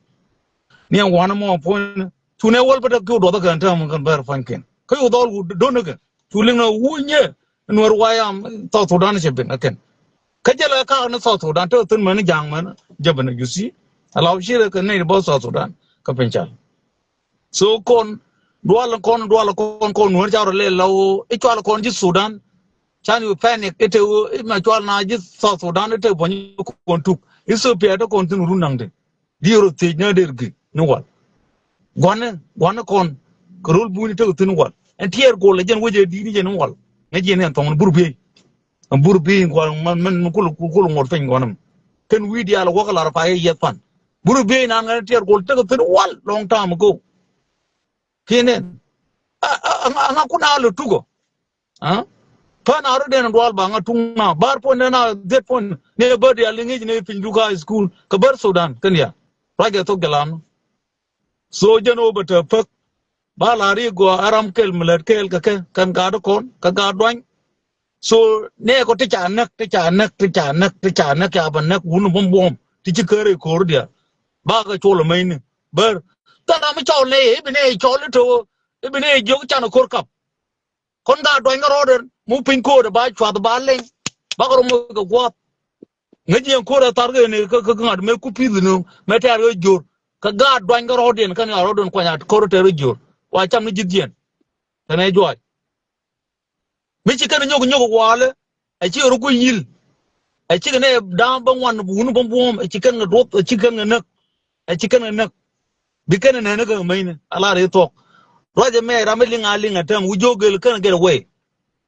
Ni ɛn wanɛ mɔ puɔ̱n cunɛ wäl bä däk kiw duɔth kɛn tääm kɛn bär pua̱nykiɛn kä cu dhɔl wut do̱n kɛ. Cu liŋ na wunyɛ nuɛr wayam South Sudan cɛ bin kɛn. Kä jɛ lɛ kak ni South Sudan te thin mɛn ja̱a̱ŋ mɛn jɛ bin, you see. Alaw ci rɛ kɛ nɛy bä South Sudan kä piny cal. So kɔn dual kɔn dual kɔn kɔn nuɛr ca rɔ lɛ la wo i̱ cual kɔn ji̱ Sudan. Can you panic i̱ te wo i̱ ma cual na ji̱ South Sudan i̱ te buɔ̱ny kɔn tuk Ethiopia te kɔn thin run naŋ te. Diɛɛr rɔ thiec ni a der gi̱ ni wal. Gua̱nɛ gua̱nɛ kɔn kɛ ro̱l buuni tek thi̱n wal ɛn tiɛɛr gol ɛ jɛn wecɛ di̱t ni jɛn ni wal. Ŋäc yɛn ɛn thɔŋ ni bur biey. Ɛn bur biey gua̱n mɛn mɛn kul kul ŋuɔt piny gua̱nɛ mɛ kɛn wi̱i̱ diaal ɛ wäk ɛ lar pa yɛ yiɛth pan. Bur biey naan ŋäc tiɛɛr gol tek thi̱n wal long time ago. Kiɛ nɛn a ŋa kun a lɔ tukɔ. Aa Pän a rɔ̱diɛn dual ba ŋa tuŋ na bar puɔ̱n nɛ na dhiet puɔ̱n nɛ bär dial iŋic nɛ piny duk high school kɛ bär Sudan kɛn ya. Ruac kɛ thok jɛ lam. So jɛn ɣöö bɛ te pek ba la ri gɔaa ɛ ram kɛl mi lät kɛɛl kɛ kɛ kɛn gaat kɔn kɛ gaat duany. So nɛ kɔ ti ca näk ti ca näk ti ca näk ti ca näk ca bɛ näk wun buɔm buɔm ti ci kär i̱ ko̱r diaal. Ba kɛ col ɛmɛcni bär thil ram mi cɔl nɛ i̱ bi nɛ i̱ cɔl i̱ to̱ i̱ bi nɛ i̱ jiök can i̱ ko̱r kap. Kɔn gaat duany kä rɔɔdɛn mu piny ko̱o̱dɛ ba cuath ba leny. Bakɛ rɔ moc kɛ gua̱a̱th. Ŋäc yɛn ko̱o̱dɛ tharkɛ ni kä kä ŋa̱t mëë ku pi̱th ni mëë tɛ̈r ɣä jor. Kɛ gaat duany kä rɔɔdɛn kɛn ɣä rɔɔdɛn kuany a ko̱o̱dɛ tɛ̈r ɣä jor. Wa cam ni ji̱th yɛn. Kɛn ɛ juac. Mi ci kɛn nyok nyok walɛ. Ɛ ci rɔ ku yil. Ɛ ci kɛn ɛ da̱a̱m bä ŋuan wun bä buɔ̱ɔ̱m ɛ ci kɛn kɛ duɔth ɛ ci kɛn kɛ näk. Ɛ ci kɛn kɛ näk. Bi kɛn ɛ nɛn kɛ mäcni a lar i̱ thuɔk. Ruac ɛmɛ ram mi liŋ a liŋ a tɛm wi̱c jiök gel kɛn get away.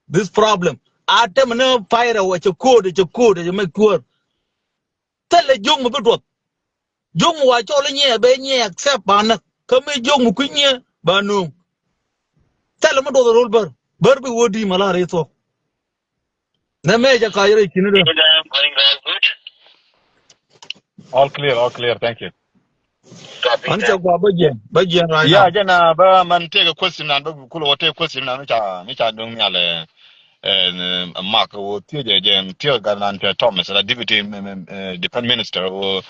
This problem a tɛm ni pairɛ wä cɛ ko̱o̱t cɛ ko̱o̱t cɛ mɛ kuäär. Thilɛ jiök mi bi duɔth. Jiök mi wa cɔl i̱ nyiɛ bɛ nyiɛ accept ba näk kä mi jiök mi kui̱ nyiɛ ba nööŋ. Thilɛ mi duɔth rol bär bär bi wä di̱i̱m a lar i̱ thuɔk. Nɛ mɛ jɛ kac rɛy cini dee. All clear, all clear. Thank you. An cɛ gua bä jiɛn bä jiɛn right now. Yeah, jɛn a bä man take a question nan bä kul wä take question nan mi ca mi ca duŋ nhial. Mak wä thiec jɛ jɛn thiec gat nan cɛ Thomas la deputy defense minister wä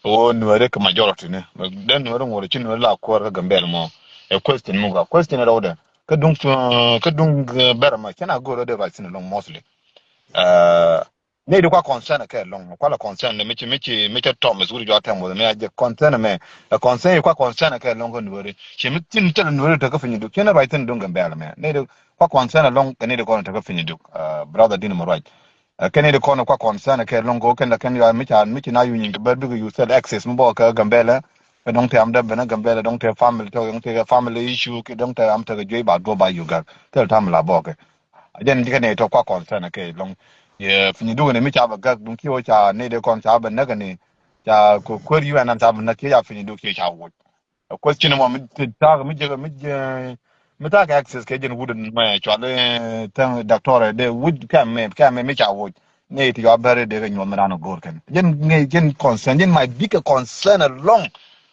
wä nuɛri kɛ majority ni. Den nuɛri ŋuɔri ci nuɛri la kuɔr kä Gambɛl mɔ. A question muk a question rɛw dɛ. Kä duŋ kä duŋ bɛrɛ ma cɛn a go̱r rɛw dɛ ruac thin along mostly. Nɛy di kua concern kɛ lɔŋ kua la concern mi ci mi ci mi ci Thomas wuri jɔ tɛm wä mi a jɛ concern mɛ. Ɛ concern kua concern kɛ lɔŋ kä nuɔri ci mi tin tɛl nuɔri tekä piny duk ci ni ruac thin duŋ Gambɛl mɛ nɛy di kua concern lɔŋ kɛ nɛy di kɔn tekä piny duk. Brother din mi ruac kɛ nɛy di kɔn kua concern kɛ lɔŋ kɛ wä kɛn la kɛn yua mi ca mi ci na yu nyin kɛ bɛ bik yu sel access mi bɔ kɛ Gambɛl. Kɛ dɔŋ tɛ am dɛ ben Gambɛl dɔŋ tɛ family tɔ dɔŋ tɛ family issue kɛ dɔŋ tɛ am tɛ kɛ juey ba duɔ ba yu gak tɛl tam la bɔ kɛ. A jɛn ji̱ kɛ nɛy tɔ kua concern kɛ lɔŋ. Yɛ piny duk ni mi ca bɛ gak duŋ kiɛ wä ca nɛy dee kɔn ca bɛ näk ni ca kuäär U N an ca bɛ näk kiɛ ca piny duk kiɛ ca wuc. Ɛ kuäth cin mɔ mi ta̱a̱k mi jek mi jek mi ta̱a̱k access kɛ jɛn wut mɛ cual tɛŋ doctor dee wuc kɛ mɛ kɛ mɛ mi ca wuc. Nɛy ti yua bɛr dee kɛ nyuɔth mi dan go̱o̱r kɛn jɛn ŋɛy jɛn concern jɛn my big concern along.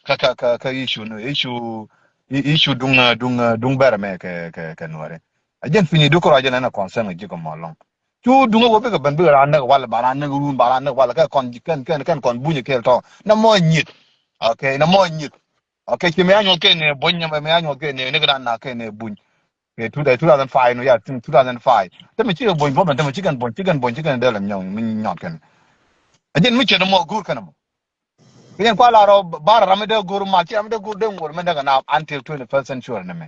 Kä kä kä issue ni issue issue duŋ duŋ duŋ bɛr mɛ kɛ kɛ kɛ nuɔri. A jɛn piny duk kɛ ruac jɛn ɛn a concern ji̱ kɛ mɔ lɔŋ. Cu duŋ a wä bikɛ ben bikɛ raan näk wal ba raan näk run ba raan näk wal kɛ kɔn kɛn kɛn kɛn kɔn buny kɛl tɔ na mɔ nyit. Okay na mɔ nyit. Okay ci mi anyuɔth kɛ ni buny mi anyuɔth kɛ ni ni kɛ raan na kɛ ni buny. Kɛ two thousand five no ya tin two thousand five. Te mi ci kɛ buny bɔ ben te mi ci kɛn buny ci kɛn buny ci kɛn dee lɛ nyɔŋ mi nyɔt kɛn. A jɛn mi cɛ ni mɔ gur kɛn mɔ. Kɛ jɛn kua la rɔ bar ram mi dee gur ma ci ram mi dee gur dee ŋuɔr mi dee kɛ na until twenty first century ni mi.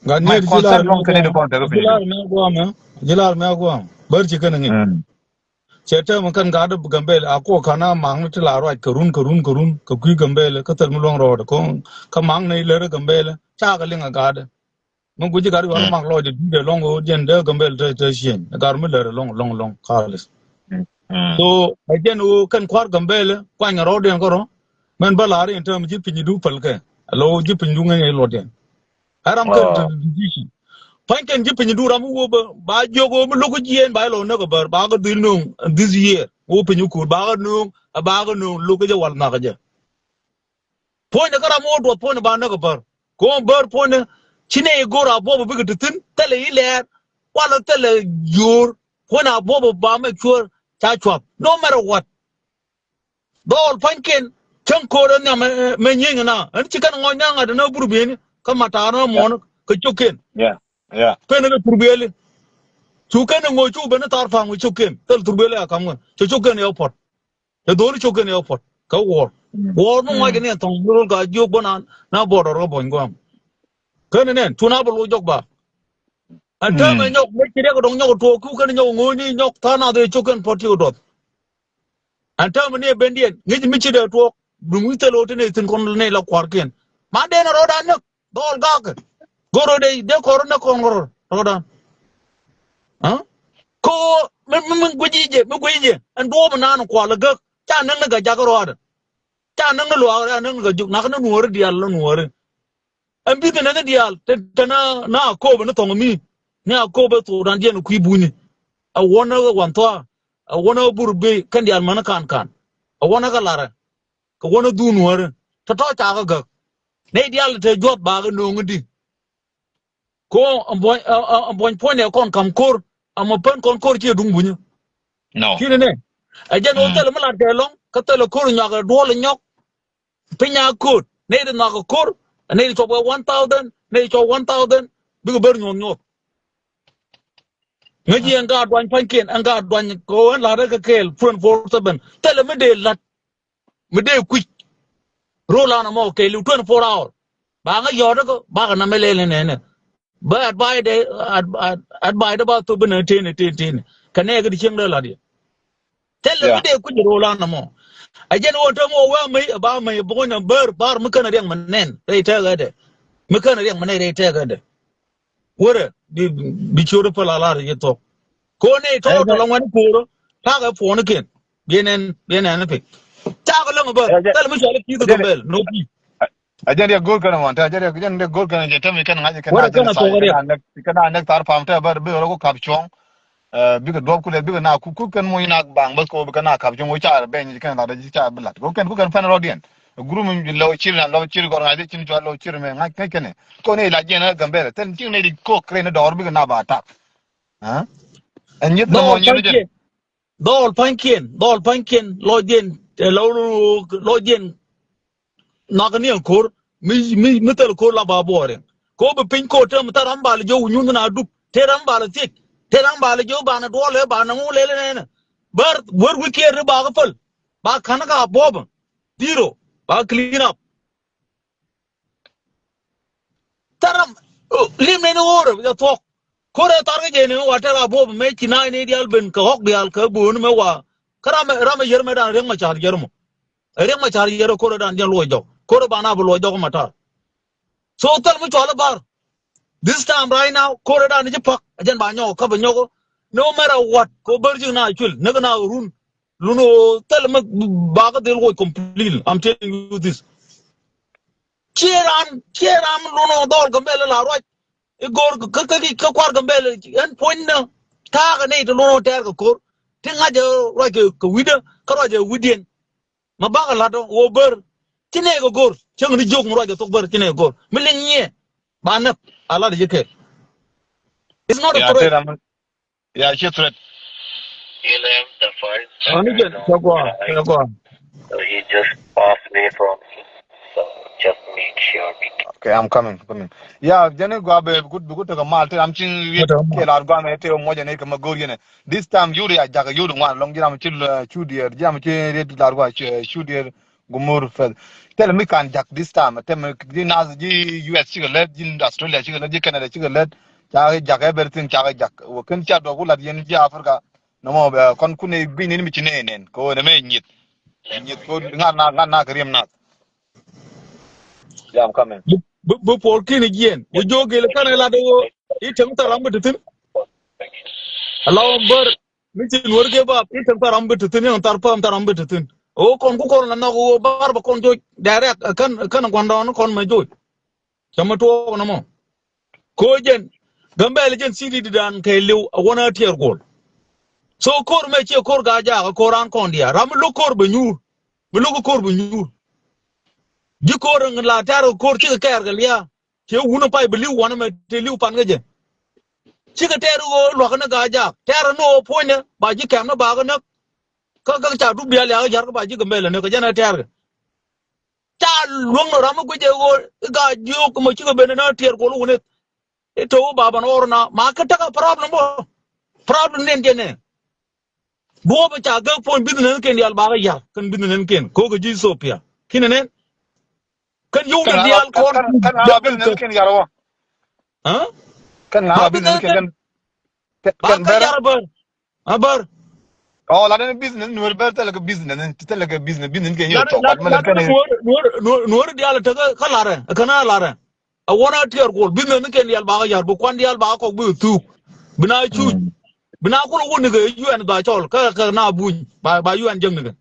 Gat nier ji̱ lar mi aguam ji̱ lar mi aguam ji̱ lar mi aguam bär ci kɛn ŋic. Cɛ tɛm kɛn gat Gambɛl a kuɔ ka̱n a maŋ ni ti la ruac kɛ run kɛ run kɛ run kɛ kui̱ Gambɛl kä thil mi luɔ̱ŋ rɔɔdɛ ko̱ŋ kä maŋ ni lär Gambɛl. Ca kɛ liŋ a gat mi guici gat yuan maŋ lɔcdɛ dui̱dɛ lɔŋ ɣöö jɛn dee Gambɛl te te cieny gat mi lär lɔŋ lɔŋ lɔŋ kalis. So ɛ jɛn ɣöö kɛn kua̱r Gambɛl kuany rɔɔdiɛn kärɔ. Mɛn bä la̱r in täämɛ ji̱ piny du päl kɛ alɔ ji̱ piny du ŋäc ŋäc luɔtdiɛn. Ɛ ram kɛn te decision. Pa̱ny kɛn ji̱ piny du ram wä bä ba jiök wä mi lo̱k jiɛɛn ba ilɔ näk bär ba kɛ dhil no̱o̱ŋ this year wä piny wä ko̱o̱r ba kɛ no̱o̱ŋ ba kɛ no̱o̱ŋ lo̱k jɛ wal nhak jɛ. Puɔ̱nydɛ kä ram wä duɔth puɔ̱nydɛ ba näk bär ko̱o̱ŋ bär puɔ̱nydɛ ci nɛ i̱ go̱o̱r a buɔp bikɛ ti thi̱n thilɛ i̱ lɛɛr. Walɛ thilɛ yo̱o̱r puɔ̱nydɛ a buɔp ba mɛ cuäär ca cuath no matter what. Dhɔɔl pa̱nykiɛn cäŋ ko̱r ɛ nhiam mɛ nyieny na ɛn ci kɛn ŋɔc na ŋa̱t na burbieni kä matar na muɔ̱ɔ̱n kä cio̱kkiɛn. Pen kɛ thurbieli cu kɛn ŋo̱c cu ben thar pa̱ŋ wi̱c cio̱kkiɛn thil thurbieli a ka̱m ŋä cɛ cio̱kkiɛn yɛ puɔ̱t. Cɛ dho̱o̱l cio̱kkiɛn yɛ puɔ̱t kä wuɔ̱ɔ̱r. Wuɔ̱ɔ̱r mi ŋɔc kɛ ni ɛn thɔŋ mi rol ka jiök bä na na bɔɔdɔr kä buɔ̱ny gua̱a̱m. Kɛn nɛn cu na bä lo̱c jɔk ba. Ɛn täämɛ nyɔk mec ci riɛk dɔŋ nyɔk tuɔɔk cu kɛn nyɔk ŋo̱o̱cni nyɔk tha̱a̱ŋ nath ëë cio̱kkiɛn puɔ̱t ti kɛ duɔth. Ɛn täämɛ ni ɛ bendiɛn ŋi̱c mi ci dee tuɔɔk. Duŋ wi̱c thil ɣöö ti ni thi̱n kɔn ni la kua̱rkiɛn. Ma deen rɔɔdan näk dhɔɔl ga̱a̱kɛ. Go̱r rɔɔdɛ dee kɔn rɔ näk kɔn rɔɔdan. Kä ɣöö mi mi mi guici jɛ mi guici jɛ ɛn duɔ̱ɔ̱p mi naan kual ɛ gäk. Ca näk ni Gajak rɔɔdɛ. Ca näk ni luaak rɛ a näk ni Gajuk nak ni nuɔ̱ɔ̱ri diaal ni nuɔ̱ɔ̱ri. Ɛn bi̱th ni näk ni diaal te te na na Akobo ni thɔŋ mi. Ni Akobo thok dan diɛn kui̱ bunyni. Ɛ wanɛ ɣä wan thua. Ɛ wanɛ ɣä bur bi kɛn diaal män kan kan. Ɛ wanɛ kä larɛ. Kɛ wanɛ dhun wärä. Tɔ̱tɔ̱ ca kä gäk. Nɛy diaal te juɔth ba kɛ no̱o̱ŋ di. Ko ɛn buɔ̱ny, ɛn buɔ̱ny puɔ̱ny ɛ kɔn ka̱m ko̱r. Ɛmɔ pän kɔn ko̱r ciɛ duŋ bunyä. Ki̱n nɛ. Ɛ jɛn ɣöö thilɛ mi lat kɛ lɔ̱ŋ kä thilɛ ko̱r nyɔak ɛ duɔl ɛ nyɔk. Piny a ko̱r nɛy ti nhɔak ɛ ko̱r. Nɛy ti cɔp kɛ one thousand, nɛy ti cɔp one thousand. Bikɛ ber nyuɔth nyuɔth. Ŋäci ɛn ka duany pa̱nykiɛn, ɛn ka duany kɛ ɣöö ɛn la̱t ɛ kɛ kɛɛl twenty four seven. Thilɛ mi dee la̱t mi dee kui̱c. Ro̱o̱ lan ɛmɔ kɛɛliw twenty four hour. Ba ŋä yɔ̱ɔ̱t ɛ kɛ bakɛ nam ɛ lɛl ɛ nɛnɛ. Bä advice dɛ, ad- ad- advice dɛ ba thop inɛ tënɛ tënɛ tënɛ. Kɛ nɛɛk in cieŋ dee la̱t yɛ. Thilɛ mi dee kui̱c ro̱o̱ lan ɛmɔ. Ɛ jɛn ɣöö te mɔ wee mäc ɛ ba mäc ɛ buɔ̱ny ɛ bär bar mi känɛ riɛŋ mi nɛn rɛy tɛɛk ɛ dɛ. Mi känɛ riɛŋ mi nɛn rɛy tɛɛk ɛ dɛ. Wärɛ bi bi ciöt ɛ päl a lar yɛ thok. Ko nɛy tɔ̱ tɔ̱ lɔ ŋuɛ̈ni ko̱rä. Takɛ puɔ̱nikiɛn. Biɛ nɛn biɛ nɛn pek. Cakɛ läŋ ɛ bär thilɛ mi cɔal i̱ ki̱th ɛ Gambɛl nɔ ki̱. A jɛn riɛk go̱o̱r kɛn ɛ wan te a jɛn riɛk jɛn riɛk go̱o̱r kɛn ɛ jɛ te mi kɛn ŋa̱c kɛn a jɛn riɛk kɛn a nɛk thar pam te a bär bi rɔ ku kap cuɔ̱ŋ. Bikɛ duɔ̱p kulɛ bikɛ na kuk kuk kɛn muc na baŋ bäth kɛ wä bikɛ na kap cuɔ̱ŋ wä ca rɛ bɛny kɛn lat ca bi lat kɛ wä kɛn kuk kɛn pɛn rɔ̱diɛn. Group mi lɔ cir na lɔ cir gɔr ŋa̱c cin cua lɔ cir mɛ ŋa̱c ŋa̱c kɛn ɛ kɔn ɛ la jɛn ɛ Gambɛl tɛn cin nɛ di kok kren dɔɔr bikɛ na ba tak. Ɛ nyith nɔmɔ nyith jɛn. Dhɔl pa̱nykiɛn, dhɔl pa̱nykiɛn, lɔcdiɛn, lɔcdiɛn. Nhɔakɛ ni ɛn ko̱r mi mi mi thil ko̱r la ba buɔɔr in. Ko bi piny ko̱r tem thil ram bal jɛ wu nyuth na dup te ram bal thiec te ram bal jɛ wu banɛ duɔlɛ banɛ ŋu lɛl nɛnɛ. Bär wär wi̱i̱ kiɛɛr ri ba kä päl ba ka̱n kä buɔpä. Dhiro ba clean up. Thil ram lim nɛn i̱ ɣöörä jɛ thuɔ̱k. Ko̱rɛ thar kä jɛ ni wa tɛr a buɔp mɛ ci na ni diaal ben kɛ ɣɔk diaal kɛ bo̱o̱ni mɛ wa. Kä ram ram yɛr mɛ dan riɛk ma car yɛr mɔ. Riɛk ma car yɛr ko̱rɛ dan jɛ luɔc jɔk ko̱rɛ ban a bi luɔc jɔk ma tar. So thil mi cual i̱ bar. This time right now ko̱rɛ dan ji̱ pak a jɛn ba nyɔk kä bi nyɔk. No matter what ko bär ji̱ na cuil näk na run. Lun ɣöö thilɛ mi bakä dhil woc completely. I'm telling you this. Ciɛ ran ciɛ ran lun ɣöö dhɔl Gambɛl la ruac. I̱ go̱o̱r kä kä kä kuar Gambɛl ɛn puɔ̱nynä. Ta̱a̱kä nɛy ti lun ɣöö tɛɛr kɛ ko̱r ti ŋa̱c ɛ ruac kɛ wi̱cdä kä ruac ɛ wi̱cdiɛn. Ma bakä la̱t ɣöö bär ci nɛy kɛ go̱o̱r cäŋ ni jiök mi ruac kɛ thok bär ci nɛy kɛ go̱o̱r mi liŋ nyiɛ. Ba näk a la̱t ji̱ kɛ. It's not a threat. Ya, ci threat. Ani jɛn cɛ gua̱a̱ cɛ gua̱a̱. So he just passed me from so just make sure we. Okay, I'm coming, coming. Ya, jɛn i̱ gua̱a̱ bɛ bi kut bi kut tekɛ mal te ram cin riet kɛ lar gua̱a̱ mɛ te mɔc ɛn i̱ kɛ ma go̱o̱r yɛn ɛ. This time yuri a jak yuri ŋuan lɔŋ ji̱ ram ci cu diɛɛr ji̱ ram ci riet lar gua̱a̱ cu diɛɛr. Gumur fɛth. Thilɛ mi kan jak this time. Tɛmɛ ji̱ nath ji̱ U S cikɛ lät, ji̱ Australia cikɛ lät, ji̱ Canada cikɛ lät. Cakɛ jak everything cakɛ jak. Wä kɛn ca duɔk ku lat yɛn ji̱ Africa. Nɔmɔ bɛ kɔn kun ɛ gui̱ny ni mi ci nɛ nɛn. Kɛ wä nɛ mɛ nyith. Nyith ko ŋa̱t na ŋa̱t na kɛ riɛm nath. Yeah, I'm coming. Bi bi puɔl ki̱n jiɛn. Wä jiök gel kɛn ɛ lat wä. I̱ tɛm thar ram bi ti thi̱n. Ala wä bär. Mi ci nuɔr ke bap i̱ tɛm thar ram bi ti thi̱n i̱ thar päm thar ram bi ti thi̱n. Ɣöö kɔn ku kɔn la nhɔk ɣöö bar bɛ kɔn joc direct ɛ kän ɛ kän ɛ gua̱ndɔɔŋni kɔn mɛ joc. Cä mi tuɔɔk nɔmɔ. Ko̱ jɛn Gambɛl jɛn city di dan kɛ li̱w ɛ wänä tiɛɛr guɔl. So ko̱r mɛ ciɛ ko̱r Gaajaak ɛ ko̱r raan kɔn diaal ram mi lo̱k ko̱r bɛ nyuur. Mi lo̱k ko̱r bɛ nyuur. Ji̱ ko̱r in la tɛ̈r kɛ ko̱r cikɛ kɛɛr kɛ lia̱a̱. Ciɛ wun ɛ pay bi li̱w wanɛ mɛ tëë li̱w pan kä jɛ. Cikɛ tɛɛr ɣöö lua̱k ni Gaajaak tɛɛr ni ɣöö puɔ̱nydɛ ba ji̱ kɛm ni ba kä näk. Kä kä ca dup diaal yakä ya̱r kä ba ji̱ Gambɛl ɛ näk kɛ jɛn ɛ tɛɛr kɛ. Ca luäŋ ni ram mi guic ɛ ɣöö i̱ Gaajiok mɔ cikɛ ben ni na tiɛɛr kuɔl wuneth. I̱ to̱w ba ban ɣɔr na ma kä tekɛ problem bä. Problem niɛn jɛ nɛ. Duɔ̱ɔ̱p ca gäk puɔ̱ny business kiɛn diaal bakä ya̱r kɛn business kiɛn ko̱k ji̱ Ethiopia. Ki̱n nɛn. Kɛn yio̱w ni diaal kɔn kɛn ŋa̱ business kiɛn ya̱r wä. Kɛn ŋa̱ business kiɛn kɛn bakä ya̱r bär. A bär. Ɔ la den business nuɔr bär thilɛ kɛ business ni thilɛ kɛ business business kiɛn yio̱w tɔk. Nuɔr diaal tekɛ kä larɛ kɛn a larɛ. A wän a tiɛɛr kuɔl business ni kɛn diaal bakä ya̱r bi kuan diaal bakä kɔk bi thuk. Bi na cuc. Bi na kulɛ wun ni kɛ U N ba cɔl kä kɛ na buny ba U N jäŋ ni kɛ.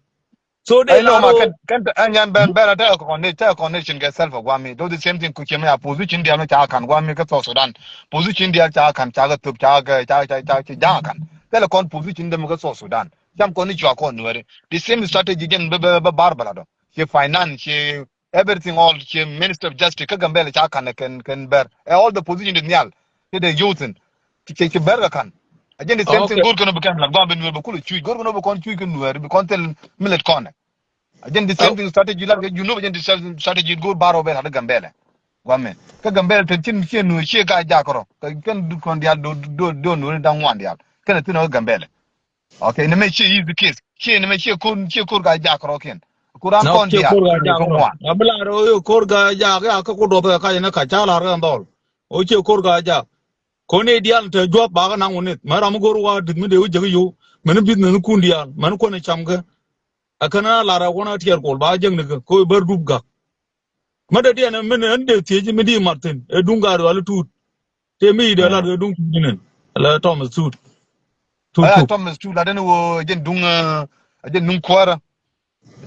So dee la ma kɛn kɛn ɛn yan bɛn bɛn a tekɛ connection kɛ self guami do the same thing ku cɛ mi a position diaal mi ca kan guami kä South Sudan. Position diaal ca kan ca kɛ thop ca kɛ ca ca ca jaŋ kan. Thilɛ kɔn position dämi kä South Sudan. Cam kɔn ni cua kɔn Nuɛri. The same strategy jɛn bä, bä, bä bar bä la dɔ. Ci finance, ci everything all, ci Minister of Justice kä Gambɛlɛ ca kanɛ kɛn, kɛn bɛr. Ɛ all the position di nhial. Ci dee youth in. Ci, ci, ci bɛr kɛ kan. A jɛn the same thing. Okay. Go̱r kɛn ɔ bi kɛn la guam bi Nuɛri bɛ kulɛ cuc. Go̱r kɛn ɔ bi kɔn cuc kɛ Nuɛri bi kɔn thil milit kɔnɛ. A jɛn the same thing strategy la kɛ Junub, a jɛn the same strategy go̱r bar ɔ bɛ la di Gambɛlɛ. Guam mɛ. Kä Gambɛlɛ te cin, cin Nuɛri ci ka jak rɔ. Kɛ kɛn du kɔn dial do, do, do Nuɛri daŋ ŋuan dial. Kɛn a thin ɔ Gambɛlɛ. Okay, ni mɛ cie easy case. Cie ni mɛ cie ko̱r, cie ko̱r ka jak rɔ kiɛn. Ko̱r an kɔn cie diaal. Ko̱r ka jak rɔ. A bi lar ɔ ko̱r ka jak ya kä ku duɔth ka kac ni ka ca lar kɛ dhɔl. Ɔ cie ko̱r ka jak. Kɔn i̱ diaal te juɔth ba kɛ naŋ wä nith. Mɛ ram mi go̱r wa di̱th mi dee wä jek yo̱w. Mɛn bi nith kun diaal. Mɛn kuɔn i̱ cam kɛ. A kɛn a lar a kuɔn a tiɛɛr kol ba jek ni kɛ. Ko i̱ bär dup gak. Mä dee diɛn min ɛn dee thiec mi di mat thin ɛ duŋ gaat rual tuut. Tëë mi i̱ dee lat kɛ duŋ tuut inin. Ala Thomas Tuut. Tuut, aya Tuut. Thomas Tuut lat ɛn wä jɛn duŋ, ɛ jɛn duŋ kuäärä.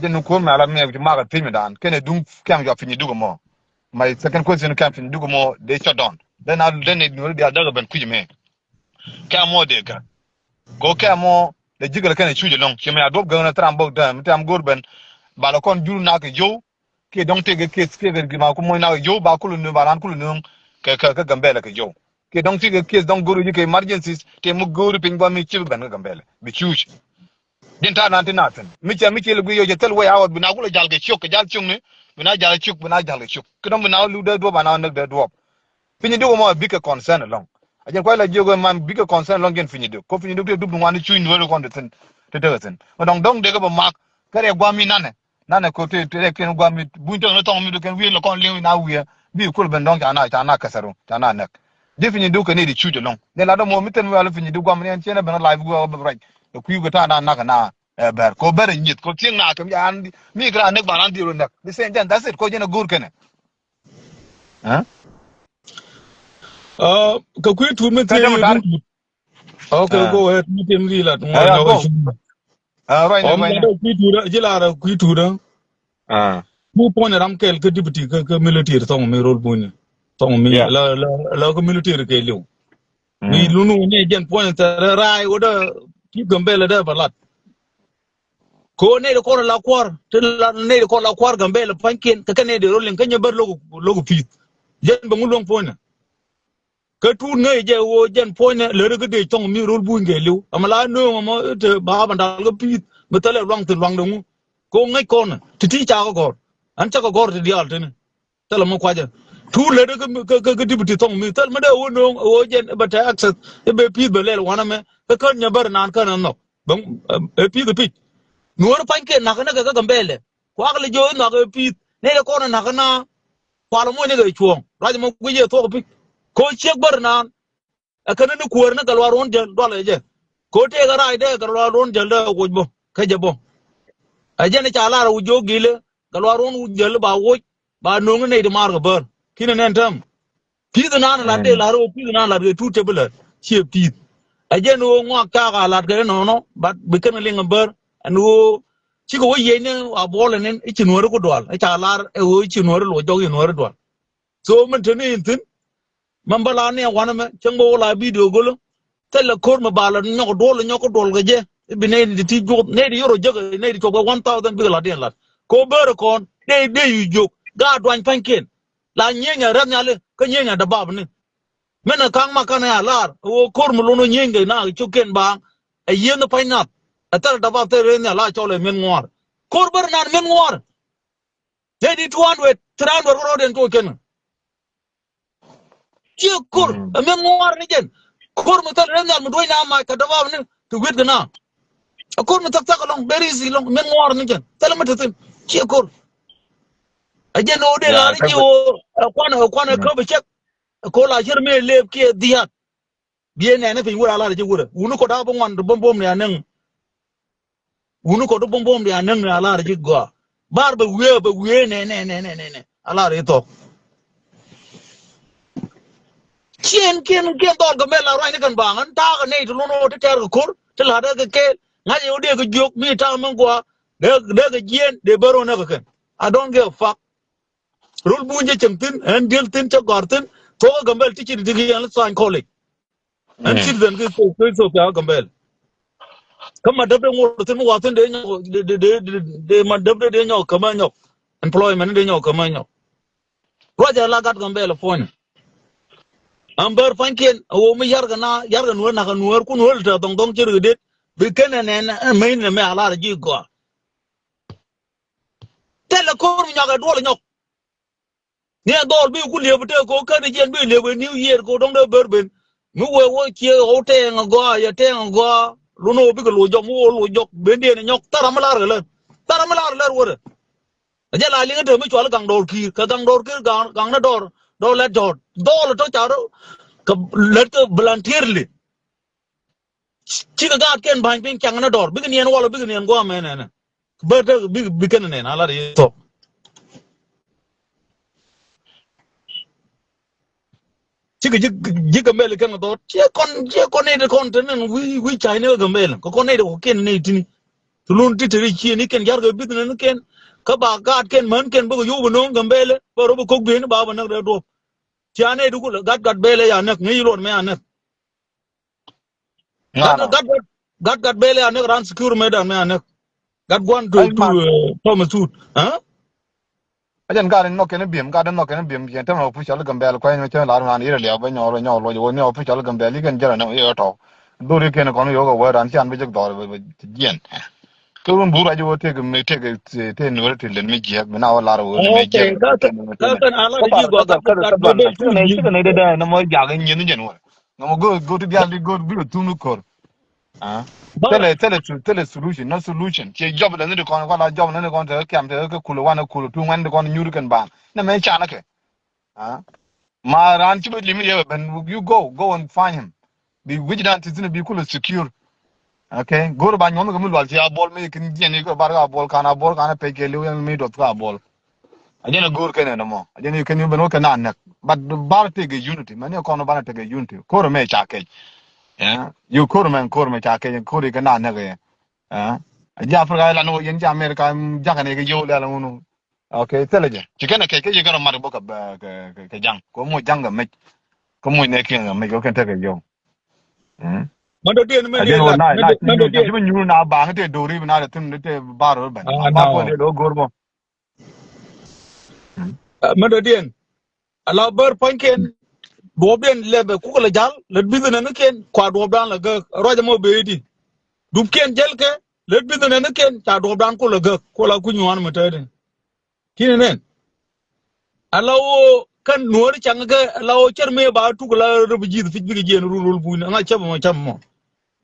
Jɛn duŋ kuäär mɛ alat mɛ wi̱c mak a thiec mi daan kɛn ɛ duŋ kɛm jɔ piny duk ɛmɔ. My second question kɛm piny duk ɛmɔ dee cɔt dɔn dɛn a dɛn ɛ nuɔri diaal däk ɛ ben kui̱c mɛ. Kɛmɔ dee gäk. Kɛ kɛmɔ dee ji̱ kɛ lɛ kɛn ɛ cuc ɛlɔ̱ŋ ci mɛ a duɔp gäk ni thram bok däm tɛm go̱r ben. Ba lɛ kɔn jur nak kɛ yio̱w. Kiɛ dɔ̱ŋ tëëkɛ case kiɛ kɛ gima ku moc nak kɛ yio̱w ba kulɛ nööŋ ba ran kulɛ nööŋ. Kɛ kɛ kɛ Gambɛlɛ kɛ yio̱w kiɛ dɔ̱ŋ tëëkɛ case dɔ̱ŋ go̱r ji̱ kɛ emergencies tëë mi go̱r piny guam mi ci bi ben kɛ Gambɛlɛ bi cuc. Jin ta̱a̱ nan ti na thin mi cɛ mi ci lɛ gui yio̱w cɛ thil way out bi na kulɛ jal kɛ ciök kɛ jal ciökni. Bi na jal ciök bi na jal kɛ ciök kɛ dɔ̱ŋ bi na lu dee duɔp ba na näk dee duɔp. Piny duk ɛmɔ a bikɛ concern ɛlɔ̱ŋ. A jɛn kuay la jiök ɛ man bikɛ concern ɛlɔ̱ŋ jɛn piny duk. Ko piny duk ti dup ti ŋuan ti cuc nuɔ̱ɔ̱ri kɔn ti thin. Ti tekɛ thin. Mɛ dɔ̱ŋ dɔ̱ŋ dekɛ bɛ mak. Kɛ rɛ guam mi nanɛ. Nanɛ ko ti ti rɛ kɛn guam mi buny tɔŋ ni thɔŋ mi duk kɛn wi̱i̱ lɛ kɔn liŋ na wi̱i̱. Bi kul ben dɔ̱ŋ ca na ca na kɛthɛru ca na nɛk. Di piny duk kɛ ni di cuc ɛlɔ̱ŋ. Ni la dɔ̱ŋ mɔ mi thin mi wal piny duk guam ni ɛn ciɛn ɛ ben live guam ɛ ben rɛc. Ɛ kui̱ kɛ ta̱a̱ na nak na ɛ bɛr. Ko bɛr ɛ nyith ko thieŋ na kɛ mi an mi kɛ ra nɛk ba ran di ro nɛk. Di same thing that's it ko jɛn ɛ go̱o̱r kɛnɛ. Ɛ? Ɛ, kɛ kui̱ tuut mi thiee duŋ tuut. Okay, go ahead. Mi thiee mi lat ŋuɔ̱c ŋuɔ̱c. Ɛ, ruac ni ruac ni. Ɛ, kui̱ tuut ji̱ lar kui̱ tuut. Ɛ. Ku puɔ̱ny ram kɛl kä deputy kä, kä military thɔŋ mi rol buny. Thɔŋ mi la, la, la kä military kɛ liw. Mi lunu ni jɛn puɔ̱ny thɛrɛ raay wä dee ki Gambɛlɛ dee ba lat. Ko nɛy ti kɔn la kuar ti la nɛy ti kɔn la kuar Gambɛlɛ pa̱nykiɛn kä kɛ nɛy ti rol liŋ kä nyɛ bär loku loku pi̱i̱th. Jɛn bɛ ŋu luäŋ puɔ̱nynɛ. Kä tuut ŋäc jɛ ɣöö jɛn puɔ̱nynɛ lät kä dee cɔŋ mi rol buny kɛ li̱w ɛmɛ la nööŋ ɛmɔ te ba ban dal kä pi̱i̱th mi thälɛ luaŋ thi̱n luaŋ de ŋu. Ko ŋäc kɔn ti ti ca kä gɔ̱r. Ɛn ca kä gɔ̱r ti diaal tini. Thilɛ mi kuacä. Tuut lät kä, kä, kä, kä deputy thɔŋ mi thil mi dee wä no̱o̱ŋ wä jɛn bɛ te access i̱ bɛ pi̱i̱th bɛ lɛl wanɛ mɛ kä kän nyɛ bär naan kän ɛ nhɔk. Bɛ ɛ pi̱i̱th ɛ pi̱c. Nuɔ̱ɔ̱ri pa̱ny kɛ nakä ni kɛ kä Gambɛlɛ. Kuak lɛ jiö i̱ nhɔak ɛ pi̱i̱th ni kɛ kɔn ɛ nakä na. Kual ɛ muɔ̱ny ni kɛ cuɔ̱ɔ̱ŋ ruac mɔ guic yɛ thuɔk ɛ pi̱c. Ko ciek bär naan. Ɛ kɛn ni kuäär ni kɛ luaar ruɔ̱n jäl dual kɛ jɛ. Ko tëëkɛ rac dee kɛ luaar ruɔ̱n jäl dee woc bä kä jɛ bä. Ɛ jɛn i̱ ca lar wi̱c jiök gilɛ kɛ luaar ruɔ̱n jäl ba woc ba no̱o̱ŋ ni nɛy ti maar kɛ bär. Ki̱n ɛ nɛn tääm. Pi̱i̱th inan lat dee lar ɣöö pi̱i̱th inan lat kɛ tuut cɛ bi lät ciɛ pi̱i̱th. Ɛ jɛn ɣöö ŋɔak cak a lat kɛ inɔnɔ bat bi kɛn kɛ liŋ ɛ bär ɛn ɣöö cikɛ wä yiëëcni a buɔl ɛn in i̱ ci nuääri ku dual i̱ ca lar ɛ ɣöö i̱ ci nuääri luɔc jɔk i̱ nuääri dual. So min te ni in thi̱n. Mɛn bä la ni ɛ wanɛ mɛ cäŋ bä wä la video gölä. Thilɛ ko̱r mi ba la nyɔk duɔl nyɔk duɔl kɛ jɛ. I̱ bi nɛy ti ti juɔth nɛy ti yorɔ jek nɛy ti cuɔp kɛ one thousand bikɛ la diɛn lat. Ko bärɛ kɔn dee dee yu jiök gaat duany pa̱nykiɛn. La nyieny a rɛth nyali kä nyieny a däbap ni. Min ɛ ka̱ŋ ma kanɛ a lar ɛ wä ko̱r mi lun wä nyieny kɛ na cuk kiɛn baaŋ. Ɛ yieen ni pa̱ny nath ɛ thilɛ däbap thilɛ rɛth nyal la cɔl ɛ mi̱eth ŋuaar. Ko̱r bärɛ nan mi̱eth ŋuaar. Nɛy ti two hundred, three hundred kä rɔɔdɛn kɛ wä kɛn. Ciɛ ko̱r ɛ mi̱eth ŋuaar ni jɛn. Ko̱r mi thil rɛn nhial mi duɔ̱c na mac kɛ dɔ̱p ap ni ti wi̱et kɛ na. Ɛ ko̱r mi thak thak ɛlɔ̱ŋ, very easy ɛlɔ̱ŋ, mi̱eth ŋuaar ni jɛn. Thil mi te thi̱n. Ciɛ ko̱r. Ɛ jɛn ɣöö dee la ri ji̱ ɣöö ɛ kuan ɛ kuan ɛ käp ɛ cɛk. Ɛ ko̱r la cier mi ɛ lëëp kiɛ dhiaat. Biɛ nɛn ni piny wurɛ a lar ji̱ wurɛ wuni kɔ da̱a̱ bi ŋuan ti buɔ̱m buɔ̱m ni anäŋ. Wuni kɔ ti buɔ̱m buɔ̱m ni anäŋ ni a lar ji̱ gɔaa. Bar bɛ wiee bɛ wiee nɛ nɛ nɛ nɛ nɛ a lar ji̱ thɔk. Ciɛn kiɛn kiɛn dhɔl kɛ mɛl la ruacni kɛn baŋ ɛn ta̱a̱ kɛ nɛy ti luɔ̱n ɣöö ti tɛɛr kɛ ko̱r ti la̱t ɛ kɛ kɛɛl ŋa̱c ɛ ɣöö dee kɛ jiök mi ta̱a̱ mi gɔaa. Dee dee kɛ jiɛɛn dee bär ɣöö nɛ kɛ kɛn. I don't give a fuck. Rol buny cä cieŋ thi̱n ɛn diel thi̱n cä gɔ̱a̱r thi̱n. Thuɔ̱k ɛ Gambɛl ti ci ti ti ki ɛn sign college. Ɛn citizen ki Ethiopia kä Gambɛl. Kä ma däpdä ŋot thi̱n mi wa thi̱n dee nyɔk, dee, dee, dee, dee, dee ma däpdä dee nyɔk kä ma nyɔk. Employment dee nyɔk kä ma nyɔk. Ruacɛ la gat Gambɛla puɔ̱nyɛ. Ɛn bär pua̱nykiɛn a ɣöö mi yarkɛ na, yarkɛ Nuäär, nakä Nuäär, ku Nuäär te dhɔŋ dhɔŋ ci rik det. Bi kɛn ɛ nɛn ɛ mec nɛ mɛ a lar ji̱ gɔaa. Thilɛ ko̱r mi nyɔk ɛ duɔl nyɔk. Ni ɛ dhɔl bi ku liep tëë ko kɛn jiɛn bi liep ɛ New Year ko dɔ̱ŋ dee bär ben. Mi wee wä cie ɣɔw tɛɛŋ agɔaa, yɛ tɛɛŋ agɔaa. Lun ɣöö bikɛ loc jɔk, mi wä loc jɔk, bendiɛn ɛ nyɔk, thara mi lar kɛ lär. Thara mi lar kɛ lär wärɛ. A jɛ la liŋ ɛ te mi cual gaŋ dɔɔr ki̱i̱r, kɛ gaŋ dɔɔr ki̱i̱r, gaŋ, gaŋ ni dɔɔr, dɔɔr lɛt dɔɔr. Dhɔl ɛ tɔ ca rɔ, kɛ lät kɛ voluntarily. Cikɛ gaat kɛn ba̱ny piny caŋ ni dɔɔr, bikɛ niɛn walɔ, bikɛ niɛn guam ɛn ɛn. Bä te bi, bi kɛn nɛn a lat yɛ thok. Cikɛ ji̱, ji̱ Gambɛl kɛn dhɔt. Ciɛ kɔn, ciɛ kɔn nɛy ti kɔn te nɛn wi̱i̱, wi̱i̱ ca̱cni kä Gambɛl. Kɛ kɔn nɛy ti kɔn kɛn nɛy tini. Ti lun ti te ri ciɛ ni kɛn ja̱rkɛ business ni kɛn. Kä ba gaat kɛn män kɛn bä kɛ yio̱w bä no̱o̱ŋ Gambɛl. Bä rɔ bä kok duëëni ba bä näk dee duɔ̱p. Cia nɛy ti kulɛ gat, gat Bɛl ɛ ya näk, ŋäc luɔt mɛ ya näk. Gat, gat, gat, gat Bɛl ya näk, ran secure mɛ dan mɛ ya näk. Gat guan tu, tu, eh, Thomas Hood. Ɛ? A jɛn gat in nhɔk kɛn biɛm, gat in nhɔk kɛn biɛm, jɛn tɛmɛ official Gambɛl kuɛn mɛ cɛ lar man yirɛ liaw bɛ nyɔr, nyɔr lɔc wä ni official Gambɛl, yi kɛn jɛrɛ ni yɛ tɔ. Dhori kɛn kɔn yio̱k a wä dan cian bi jek dhɔr bɛ, bɛ jiɛn. Kɛ wun bur a jɛ wä tëk mi tëk, tëk Nuɛr ti lɛn mi jiɛk, mi na wä lar wä ni mi jiɛk. Kä kɛn a lar ji̱ gua gat, gat, gat Bɛl tu ji̱. Cikɛ nɛy dee dee ni mɔ jak in nyin jɛn wä. Ŋa mɔ go̱o̱r, go̱o̱r ti diaal di go̱o̱r bi thum ni ko̱r. Ah. Thilɛ, thilɛ, thilɛ solution, no solution. Ciɛ job lɛ ni di kɔn, kɔn la job lɛ ni kɔn te kiam te kɛ kulɛ wan kulɛ tu ŋuɛn di kɔn nyuur kɛn ban. Nɛ mɛ canɛ kɛ. Ah. Ma ran ci bä lim yɛ ben, you go, go and find him. Bi wi̱c dan ti thin bi kulɛ secure. Okay, go̱o̱r ba nyuɔ̱n kɛ mi lual ci a bol mi kin jiɛn ni kɛ bar ka bol kan a bol kan a pec kɛ liw yɛn mi dɔth ka bol. A jɛn a go̱o̱r kɛn ɛn ɛmɔ. A jɛn kɛn ni ben wä kɛn a näk. But bar tëk kɛ unity. Mɛn ni kɔn ban a tëk kɛ unity. Ko̱r mɛ ca kɛc. Yeah. Yo ko̱r mɛ, ko̱r mɛ ca kɛc. Ko̱r kɛn a näk yɛ. Yeah. A ji̱ Africa ilan wä yɛn ji̱ America, mm, jakä ni kɛ yio̱w lɛl ŋunu. Okay, thilɛ jɛ. Ci kɛn a kɛc kɛ yɛ kɛn a mat bä kɛ, kɛ, kɛ, kɛ jaŋ. Kɛ muc jaŋ kɛ mec. Kɛ muc nɛ kiɛn kɛ mec kɛ kɛn tekɛ yio̱w. Mm. Mɛn dɔ̱diɛn, mɛn dee lat, mɛn dee, mɛn dɔ̱diɛn. Ci bi nyuur na baŋ te dori bi na de thin te bar ben. Ah, ba no. Ko de lo go̱r bä. Mm. Ah, mɛn dɔ̱diɛn. Ala bär pua̱nykiɛn, duɔ̱ɔ̱pdiɛn lɛpɛ kukɛ lɛ ja̱l, lät business ni kiɛn, kua duɔ̱ɔ̱pdan lɛ gäk, ruac ɛmɔ bee di. Dupkiɛn jälkɛ, lät business ni kiɛn, ca duɔ̱ɔ̱pdan kulɛ gäk, kula ku nyuan mɛ tɛɛdi. Ki̱ni nɛn. Ala woo kɛn Nuɔ̱ɔ̱ri caŋ kɛ, ala woo cär mëë ba tuk la rep ji̱th pic bikɛ jiɛn run rol puny, ŋa̱c cäp mɔ cäp mɔ.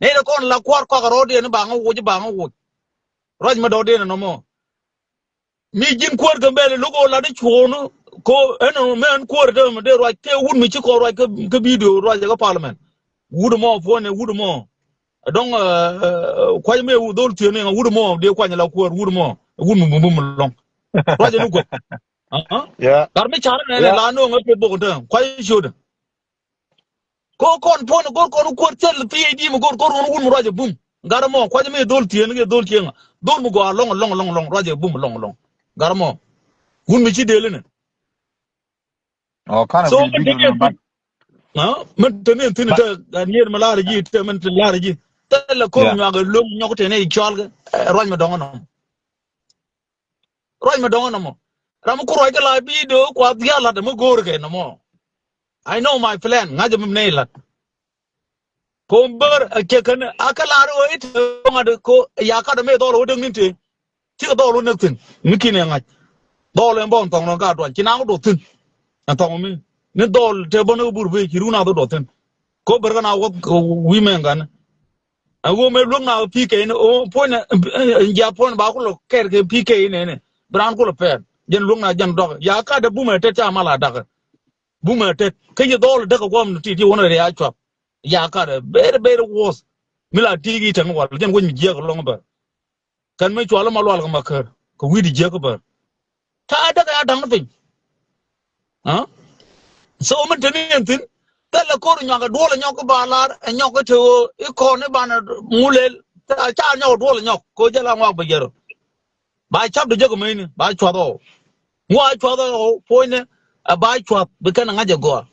Nɛy dɛ kɔn la kua̱r kɔak rɔɔdiɛn ba ŋä woc, ba ŋä woc. Ruac mɛ dɔɔdiɛn ɛnɔ mɔ. Mi ji̱n kuäär Gambɛl lo̱k ɣöö lat i̱ cuɔ̱ɔ̱ŋ ni ko ɛn ɣöö mɛ ɛn kuäär te mɛ dee ruac kɛ wut mi ci kɔn ruac kä, kä bidio ruac kä parliament. Wut mɔ puɔ̱ny ɛ wut mɔ. Ɛ dɔ̱ŋ, ɛ, ɛ, kuac mɛ wut dhol thieen ni ŋa wut mɔ dee kuany la kuäär wut mɔ. Ɛ wut mi bum bum lɔ̱ŋ. Ruac ɛ ni guɔ̱p. Aa? Yeah. Gat mi car nɛ nɛ la no̱o̱ŋ ɛ piet bok in te kuac i̱ ciötdɛ. Ko kɔn puɔ̱n go̱r kɔn kuäär thil P H D mi go̱r go̱r ŋun wun mi ruac ɛ bum. Gat mɔ kuac mi dhol thieen kɛ dhol cieŋ. Dhol mi gɔaa lɔŋ lɔŋ lɔŋ lɔŋ ruac ɛ bum lɔŋ lɔŋ. Gat mɔ. Wun mi ci deli ni. Oh, kan so min te ni thin. Ha? Min te ni thin te, eh, nier mi lar ji̱ te min te lar ji̱. Thilɛ ko̱r nyuak ɛ lo̱ŋ nyɔk te ni cɔal kɛ, eh, ruac mi dɔŋ nɔm. Ruac mi dɔŋ nɔmɔ. Ram mi ku ruac kɛ la bidio kua dhia lat mi go̱o̱r kɛ nɔmɔ. I know my plan. Ŋa̱c mi nɛy lat. Kom bär a cɛ kɛn a kɛ lar wä it ŋa̱t ko ya kat mi dhɔl wä däŋ ni te. Cikɛ dhɔl wä näk thi̱n. Mi kin ɛ ŋa̱c. Dhɔl ɛn bä ɛn thɔŋ nɔ ka dual. Ci na wä dot thi̱n. Ɛn thɔŋ mi. Ni dhɔl te bä ni wä bur bi ci run a dhɔ dot thi̱n. Ko bär kɛ na wä wi̱i̱ mɛ ŋa̱n. A ɣöö mëë luäk na P K ni ɣöö puɔ̱ny ni, eh, eh, jiath puɔ̱ny ba kulɛ kɛɛr kɛ P K ni ni. Bi raan kulɛ pɛɛr. Jɛn luäk na jɛn dɔk. Ya kat dee bumɛ tet ca mal a dakä. Bumɛ tet. Kä yi dhɔl däk kɛ guɔm ti ti wänä ria cuap. Ya kat dee very, very worse. Mi la ti ki tɛŋ wal. Jɛn wec mi jiɛk lɔŋ bär. Kɛn mi cual ma lual kɛ ma kär. Kɛ wi̱i̱ di jiɛk bär. Ta̱a̱ däk ya da̱ŋ ni piny. Aa? So min te ni ɛn thi̱n. Thilɛ ko̱r nyɔak ɛ duɔl ɛ nyɔk kä ba lar ɛ nyɔk kä te ɣöö i̱ kɔn i̱ banɛ ŋulel. Ca, ca nyɔk ɛ duɔl ɛ nyɔk. Ko̱ jɛ la ŋuak bɛ jɛr ɔ. Ba cap de jek ɛ mecni. Ba cuath ɔ. Ŋuak cuath ɔ puɔ̱nynɛ. Ɛ ba cuath bi kɛn ɛ ŋa̱c ɛ gɔaa.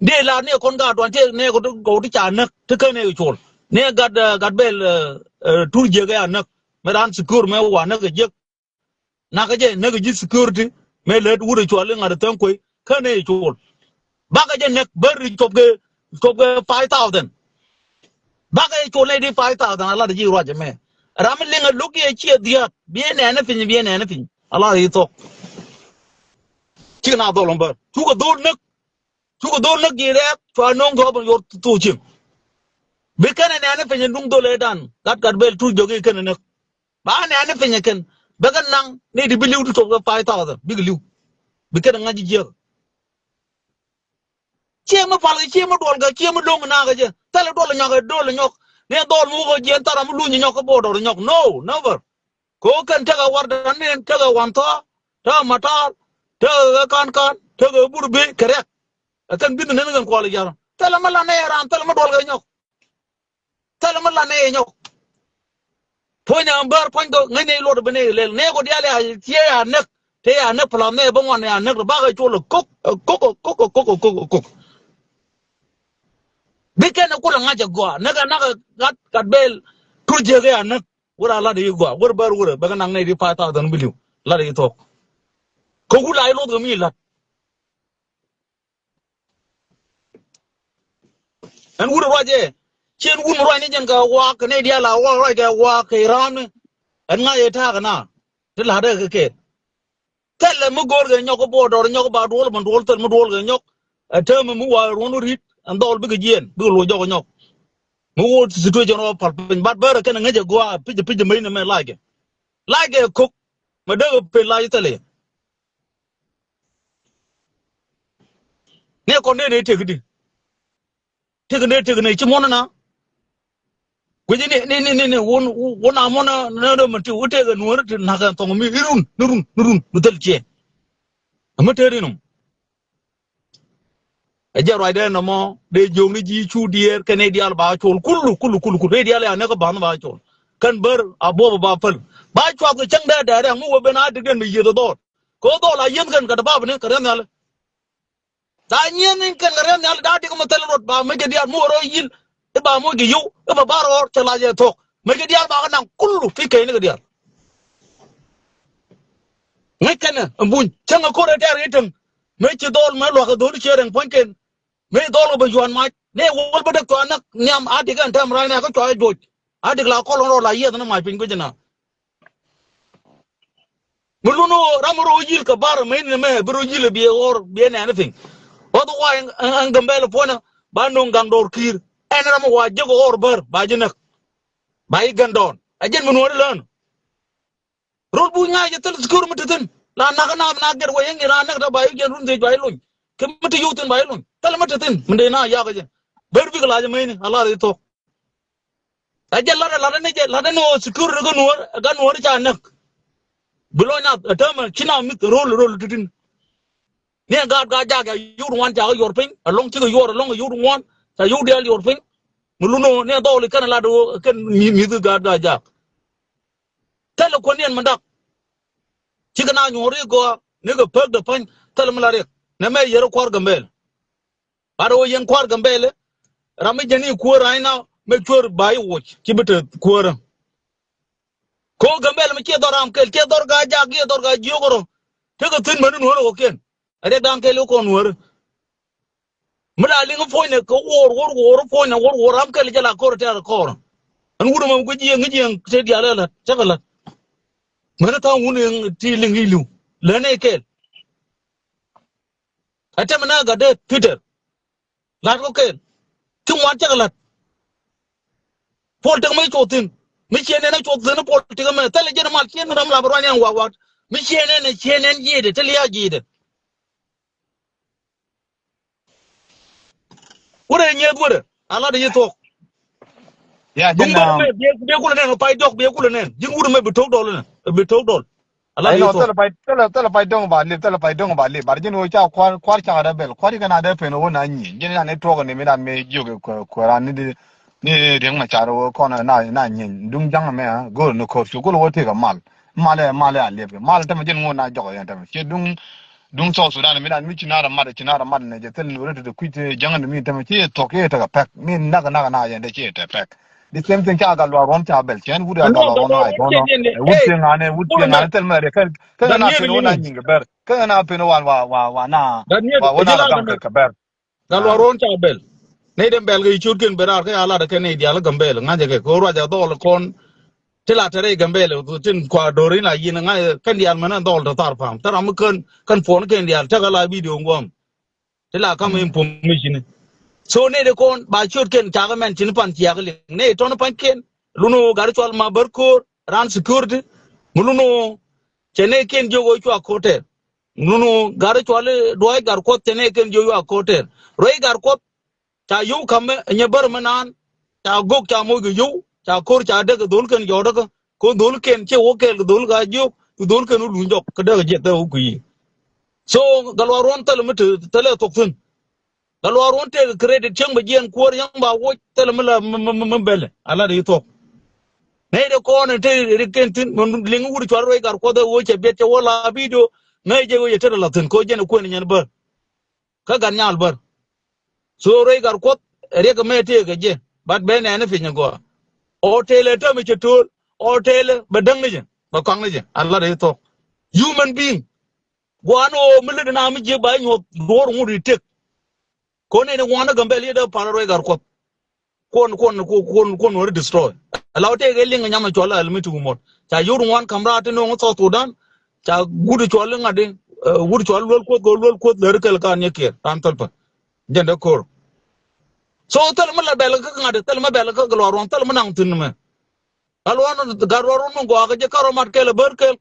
Dee la ni ɛ kɔn gaat duan ti ni ɛ kɔn ti ca näk ti kän ɛ col. Ni ɛ gat, eh, gat bɛl, eh, eh, Tur Jiek ɛ a näk. Mɛ raan secure mɛ wa näk ɛ jiäk. Nakä jɛ näk ji̱ security mëë lät wut ɛ cuɔl i̱ ŋa̱t ɛ Thäŋ Kuey kä nɛy col. Bakɛ jɛ näk bär ri cop kɛ, cop kɛ five thousand. Bakɛ jɛ col nɛy di five thousand a lat ji̱ ruac ɛmɛ. Ram mi liŋ ɛ lo̱k yɛ ciɛ dhia̱a̱k biɛ nɛɛni piny, biɛ nɛɛni piny a lat ji̱ thok. Cikɛ na dhol ɛn bär cukɛ dhol näk. Cukɛ dhol näk ji̱ rɛɛk cua no̱o̱ŋ kɛ ɣɔp ɛn yor thok cieŋ. Bi kɛnɛ nɛɛni piny ɛn duŋ dhol ɛ dan gat gat bel Tur Jiek i̱ kɛnɛ näk. Ba nɛɛni piny ɛ kɛn bɛ kɛ naŋ ni ti bi li̱w ti cop kɛ five thousand bikɛ li̱w. Bi kɛn ɛ ŋa̱c ji̱ jiäk. Ciɛ mi pal kɛ ciɛ mi duɔl kɛ ciɛ mi lo̱ŋ nakä jɛ thilɛ duɔl nyɔk ɛ duɔl nyɔk. Ni dhɔl mi wukɛ jiɛn thara mi luny nyɔk kä border nyɔk. No, never. Kɛ wä kɛn tekɛ wardan ni tekɛ wan thɔa tekɛ matar tekɛ kan kan tekɛ bur bi kɛ rɛk. Ɛ kɛn business ni kɛn kual ja̱r thilɛ mi la nɛ ran thilɛ mi duɔl kɛ nyɔk. Thilɛ mi la nɛy ɛ nyɔk. Puɔ̱ny ɛ bär puɔ̱ny kɛ ŋäc nɛy luɔt bi nɛy lɛl nɛy kɔ diaal ya ciɛ ya näk. Tëë ya näk plan nɛy bä ŋuan ya näk bakɛ col ɛ kok ɛ kok ɛ kok ɛ kok ɛ kok ɛ kok. Bi kɛn ɛ kut ɛ ŋa̱c ɛ gɔaa näk ɛ nak ɛ gat gat bel Tur Jiek ɛ ya näk. Wur a lat ɛ yi gɔaa wur bär wur ɛ bɛ kɛ nak nɛy di five thousand bi li̱w lat ɛ yi thok. Kɛ wur la yi luɔth kɛ mi lat. Ɛn wut ruacɛ ciɛn wut mi ruac ni jɛn kɛ waak kɛ nɛy diaal a waak ruac kɛ waak kɛ ram ni. Ɛn ŋa̱c ɛ ta̱a̱ kɛ na ti la̱t ɛ kɛ kɛɛl. Thilɛ mi go̱o̱r kɛ nyɔk kä border nyɔk ba duɔl ban duɔl thil mi duɔl kɛ nyɔk. Ɛ täämɛ mi wa ruɔn wä ri̱t ɛn dhɔl bikɛ jiɛɛn bikɛ luɔc jɔk kɛ nyɔk. Mi wä situation rɔ pal piny bat bärɛ kɛn ɛ ŋäc ɛ gɔaa pi̱c ɛ pi̱c ɛ mec ni mɛ lac kɛ lac kɛ ko̱k. Mɛ dee kɛ pën lac thilɛ. Ni kɔn dee ni tëk di tëk ni tëk ni ci muɔn na. Kui̱ci ni ni ni ni ni wun wun a muɔn na na dee mɛ ti wun tëk ni wun ti nak kɛ thɔŋ mi irun ni run ni run ni thil ciɛ. Ɛmɛ tëë ri nɔm. Ɛ jɛ ruacdɛ nɔmɔ dee jiökni ji̱ cu diɛɛr kɛn i̱ diaal ba col kulu kulu kulu kulu i̱ diaal ya näk kä ba̱n ba col. Kɛn bär a buɔp ba päl ba cuath kɛ cäŋ dee dɛɛrɛ ŋu wä ben a dikdɛn mi yieth ɛ dhɔɔl. Kɛ ɣöö dhɔɔl a yieth kɛn kɛ däpaapni kɛ riath nhiali. Daa nyieen in kɛn kɛ riath nhial daa dik mɛ thil rot ba mec kɛ diaal mi wä rɔ yil. I̱ ba moc kɛ yio̱w i̱ ba bar ɣɔr cɛ lac ɛ thuɔ̱k. Mec kɛ diaal ba kɛ naŋ kulu pi kɛy ni kɛ diaal. Ŋäc kɛnɛ ɛn buny cäŋ ɛ ko̱r ɛ tɛɛr kɛ i̱ täŋ. Mëë ci dhɔl mëë lua̱k kɛ dho̱l i̱ ciɛ rɛŋ puɔ̱nyken. Mëë dhɔl kɛ bɛ yuan mac ni ɛ wäl bä däk cua näk nhiam a dik ɛn tɛm rac nɛ kä cua ɛ joc. A dik la kɔl ɣän rɔ la yiɛth ni mac piny guic ɛna. Mi lun ɣöö ram mi rɔ yil kɛ bar mɛ in mɛ bi rɔ yil bi ɣɔr bi ɛn anything. Otherwise ɛn Gambɛl puɔnɛ ba no̱o̱ŋ gaŋ dɔɔr ki̱i̱r ɛn ram mi wa jek ɣɔr bär ba ji̱ näk. Ba i̱ gɛn dɔɔn ɛ jɛn mi nuɔ̱ɔ̱ri lään. Rol buc ŋa̱c jɛ thil secure mi ti thi̱n la nak na na gɛt wä yɛn ŋi̱ ra näk da ba i̱ jɛn run thiec ba i̱ lony. Kɛ mi ti yio̱w thi̱n ba i̱ lony thil mi ti thi̱n mi dee na yak jɛ. Bär bik la jɛ mɛni a lar i̱ thok. Ɛ jɛ lat ɛ lat ni jɛ lat ni ɣöö security kä nuɔ̱ɔ̱r ɛ gat nuɔ̱ɔ̱r ca näk. Bi lɔc nath ɛ täämɛ ci na mi̱th ro̱l ro̱l ti̱ti̱n. Ni ɛ gaat gaa jaak ya yut ŋuan ca kä yuɔr piny ɛlɔ̱ŋ cikɛ yuɔr ɛlɔ̱ŋ ɛ yut ŋuan ca yut diaal yuɔr piny. Mi lun ɣöö ni ɛ dhɔɔl i̱ kɛn ɛ lat ɣöö kɛn mi̱th i̱ gaat gaa jaak. Thilɛ kuäniɛn mi dak. Cikɛ na nyuɔ̱ɔ̱r i̱ gɔaa ni kɛ pek dee pa̱ny thilɛ mi la riɛk nɛ mɛ yɛr i̱ kua̱r Gambɛl. Bat ɣöö yɛn kua̱r Gambɛl ram mi jɛn i̱ kuäär ra̱a̱cna mɛ cuäär ba i̱ woc ci bi te kuäärä. Ko̱ Gambɛl mi ciɛ dhɔr ram kɛl ciɛ dhɔr gaa jak ciɛ dhɔr gaa jiök rɔ. Tekɛ thi̱n mäni nuäärä kɔkiɛn. A riɛk da̱a̱n kɛl i̱ kɔn nuäärä. Mi la liŋ i̱ puɔ̱nynɛ kɛ woor woor woor i̱ puɔ̱nynɛ woor woor ram kɛl jɛ la ko̱r tɛɛr kɔɔr. Ɛn wut ɛmɛ mi guic jiɛŋ ŋi̱c jiɛŋ te diaal ɛ la̱t cäkɛ la̱t. Mäni tha̱a̱ŋ wun ti liŋ i̱ li̱w lät nɛ kɛl. Ɛ tɛmɛ na gat dee Peter. La̱t kɔ kɛɛl. Ti ŋuan cäkɛ la̱t. Puɔl tek mi cuɔth thi̱n mi ciɛ nɛn ɛ cuɔth thi̱n puɔl tek ɛmɛ thilɛ jɛn mal ciɛ nɛn ram la bi ruany ɛn wak wak. Mi ciɛ nɛn ɛ ciɛ nɛn ji̱i̱dɛ ti lia̱a̱ ji̱i̱dɛ. Wurɛ nyieth wurɛ a lat yi thuɔk. Ya duŋ jin bä na mɛ biɛ biɛ kulɛ nɛn pay diɔk biɛ kulɛ nɛn ji̱n wurɛ mɛ bi tok dɔl nɛ bi tok dɔl. A lat yi thuɔk. Thilɛ pay thilɛ thilɛ pay dɔŋ ba lip thilɛ pay dɔŋ ba lip bar jin wä ca kuar kuar ca dɛ bɛl kuar yi kɛn a dɛ pen wä na nyi jin na ni tuɔk ni mi na mi jiök kuɛ kuɛ ran ni di ni riɛŋ ma car wä kɔn na na nyi duŋ jaŋ mɛ a go̱r ni ko̱r cu go̱r wä tëk a mal. Malɛ malɛ a liɛp kɛ mal tämɛ jin ŋot na jɔk yɛn tämɛ ci duŋ. Duŋ South Sudan mi dan mi ci na rɛ mat ci na rɛ mat nɛ jɛ thil ni wä ri ti kui̱ ti jäŋ ni mi tämɛ ci thuɔk ci tekɛ pɛk mi nak nak na yɛn dɛ ci tekɛ pɛk. The same thing ca Gatluak Ruɔ̱n ca bɛl cɛn wut ya Gatluak Ruɔn, I don't know. Wut cieŋ ane, wut cieŋ ane thil mɛ riɛ kɛ kɛ na pen wä na nyiŋ kɛ bɛr kɛ na pen wä wa wa wa na Daniel, wa wä na la gaŋ kɛ kɛ bɛr. Gatluak Ruɔ̱n ca bɛl. Nɛy den bɛl kɛ i̱ ciötkiɛn ben raar kɛ a lat kɛ nɛy diaal Gambɛl ŋa̱cä kɛ kɛ wä ruac a dhɔl kɔn. Ti la tɛrɛ Gambɛl tin kua do̱r in la yin ŋa̱cä kɛn diaal mɛn dhɔl tɛ thar pam. Tɛ ram mi kän kän puɔn kɛn diaal tekɛ la video ŋuɔm. Ti la kam information. So nɛy de kɔn ba ciötkiɛn cakɛ mɛn tin pan ciak liŋ. Nɛy tɔn pa̱nykiɛn. Lun ɣöö gat cual ma bär ko̱o̱r ran security. Mi lun ɣöö cɛ nɛy kiɛn jiök ɣöö cua ko̱o̱r tɛɛr. Nunu gat cuali duɔ̱ɔ̱c gat kuɔth tɛnɛ kɛn jiök yuak ko̱r tɛɛr. Ruɛy gat kuɔth ca yio̱w ka̱mɛ nyɛ bär mi naan ca gök ca moc kɛ yio̱w ca ko̱r ca dek kɛ dhol kɛn jɔɔdäkä. Ko dhol kɛn ciɛ wä kɛɛl kɛ dhol ka jiök kɛ dhol kɛn wä luny jɔk kä dek jiɛth dee wä kui̱. So Gatluak Ruɔ̱n thilɛ mi te thilɛ thok thi̱n. Gatluak Ruɔ̱n tëëkɛ credit cieŋ bɛ jiɛɛn kuäär yäŋ ba woc thilɛ mi la mi mi mi bɛlɛ a lat i̱ thuɔ̱k. Nɛy de kɔn in te ri ken thi̱n mi liŋ wut cual ruɛy gat kuɔth ɛ woc cɛ biɛt cɛ wä la video. Ŋäc jɛ wec ɛ tetɛ la thi̱n koc jɛn ɛ kuën nyɛn bär. Kä gat nyal bär. So ruɛy gat kuɔth ɛ riɛk ɛmɛ tëëkɛ jɛ. But bɛ nɛɛni piny ɛ gɔaa. Ɔ tëëlɛ täämɛ cɛ to̱o̱l ɔ tëëlɛ bɛ däŋ ni jɛ bɛ kɔaŋ ni jɛ a lat i̱ thuɔ̱k. Human being. Gua̱a̱n ɣöö mi lät ɛn a mi jiëk ba inyuɔth duɔ̱ɔ̱r ŋut i̱ tëk. Ko̱n in iŋuan i̱ Gambɛl yet dee pal ruɛy gat kuɔth. Kuɔn kuɔn kuɔn kuɔn weri destroy. Ala wä tëëk i̱ liŋ inyam icuɔl ala mi ti wumɔt ca yot ŋuan ka̱m raat ti no̱o̱ŋ i̱ South Sudan. Ca wut icuɔl i̱ ŋa̱t i̱ wut icuɔl luel kuoth kɛ luel kuoth lär kɛl ka niɛ kiɛɛr ran thäl pä. Jɛn dee ko̱r. So thäl mi la bɛl kä ŋa̱t i̱ thäl mi bɛl kä Gatluak Ruɔ̱n thäl mi naŋ thi̱n mɛ. Gatluak Ruɔ̱n gat ruɔ̱n mi gɔaa kä jɛ kärɔ mat kɛl ɛ bär kɛl.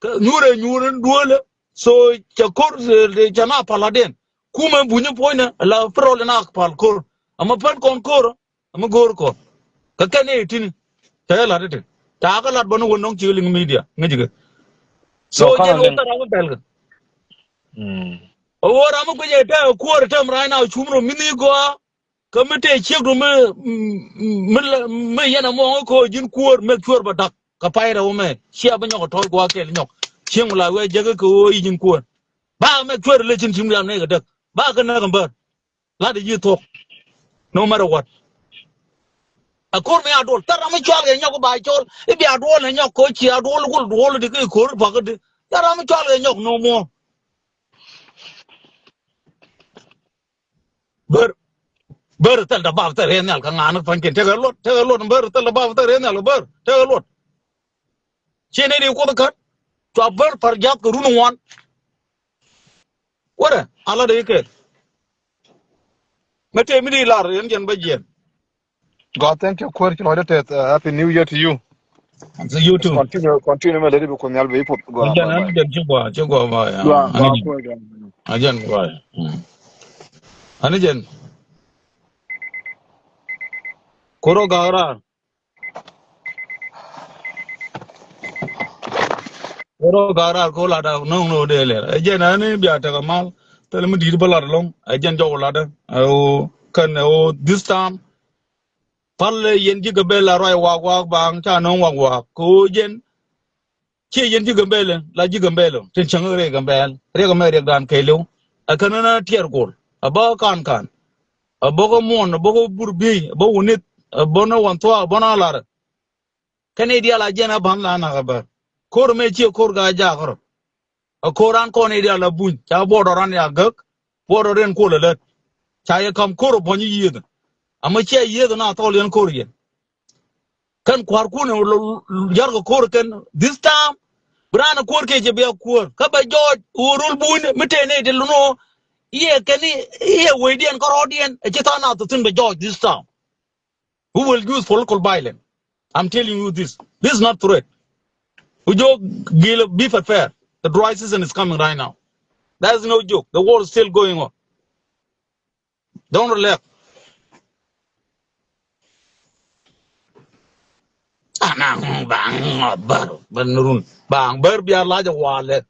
Kä nyuur ɛ nyuur in duölä. So cɛ ko̱r cɛ na pal adiɛn. Kumɛ bunyä puɔ̱nynɛ la pirɔl in a pal ko̱r. Ama pän kɔn ko̱r ama go̱o̱r kɔn. Kä kɛn i̱ tini cɛ jɛ lat itin ca kä lat bä ni wä nɔŋ ci liŋ media ŋäc kɛ. So jɛn wä thar ama bɛl kɛ. Ɛ wä ram mi guic ɛ tɛ kuäär tɛm rac na cum rɔ mi ni gɔaa. Kä mi tëë ciekdu mi mi mi yɛn a muɔŋ kä ji̱n kuäär mek cuäär bɛ da̱k kɛ pay rɛw mɛ cia bi nyɔk ɛ tɔ̱ɔ̱c gua̱a̱k kɛl nyɔk. Cieŋ mi la wee jäkä kɛ ɣöö i̱ ji̱n kuäär ba mek cuäär ilɛ cin cim riam nɛy kɛ däk ba kɛ näk ɛmbär. Lat i̱ ji̱ thuɔ̱k. No matter what. A ko̱r mi a duɔl thar ram mi cual kɛ nyɔk ba cɔl i̱ bia duɔl ɛ nyɔk kɛ ɣöö ci a duɔl gul duɔl di kɛ ko̱r i̱ pakä di. Thar ram mi cual kɛ nyɔk no muɔ̱ɔ̱ŋ. Bär bär thil da bap thil rɛy nhial kä ŋa̱a̱n kä pa̱nykiɛn tekɛ luɔt tekɛ luɔt bär thil da bap thil rɛy nhial kä bär tekɛ luɔt. Ci ni ri kuoth kän cua bär par jath kɛ run ŋuan. Wärɛ ala de ikel. Mɛ tëë mi di lar yɛn jɛn bä jiɛn. God, thank you. Kuäär ci lɔcdä tɛth. Happy New Year to you. And to you too. Continue, continue mɛ lɛ di bi kun nhial bi put. Gua, gua, gua. Jɛn ci gua, ci gua ba ya. Gua, gua, gua. A jɛn gua ya. Ani jɛn. Kuro gara. Kuro gara ko lada nong no de ler. A jɛn ani bia tɛk a mal. Thil mi dit bä lat lɔŋ. A jɛn jɔk ladä. A o kän a o this time. Pal yɛn ji̱ Gambɛl la ruac wak wak baŋ ca nɔŋ wak wak ko jɛn. Ciɛ yɛn ji̱ Gambɛl la ji̱ Gambɛl tin cäŋ riɛk Gambɛl riɛk mɛ riɛk dan kɛɛliw. Ɛ kän na tiɛɛr gol ɛ bä kan kan ɛ bä kä muɔn ɛ bä kä bur biey ɛ bä wunith ɛ bä na wan thuaak ɛ bä na lar. Kɛn i̱ diaal a jiɛn ɛ ba̱n la nak ɛ bär ko̱r mɛ ciɛ ko̱r ga jaak rɔ. A ko̱r an kɔn i̱ diaal a buny ca buɔdɔ ran ya gäk. Buɔdɔ rin kuɔl a lät ca yɛ kam ko̱r a buɔny i̱ yiëth. Ama cia yiëth na thɔl yɛn ko̱r yɛn. Kɛn kua̱r kun yarkɛ ko̱r kɛn this time. Bi ran a kuɔr kɛ cɛ bia kuɔr kä bɛ jɔɔc wä rul buny mi tëë nɛy ti lun wä. Iɛ kɛn iɛ wecdiɛn kärɔɔdiɛn a ci tha̱a̱ŋ na thothin bɛ jɔɔc this time. Who will use political violence? I'm telling you this. This is not threat. We just gil be prepared. The dry season is coming right now. That is no joke. The war is still going on. Don't relax. Ana bang bar ban run bang bar bia laja wale.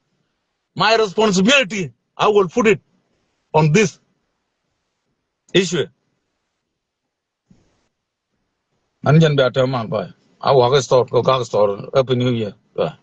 My responsibility, I will put it on this issue. An jɛn bia tɛm mal bai. A wak store ko gak store. Happy New Year. Bye.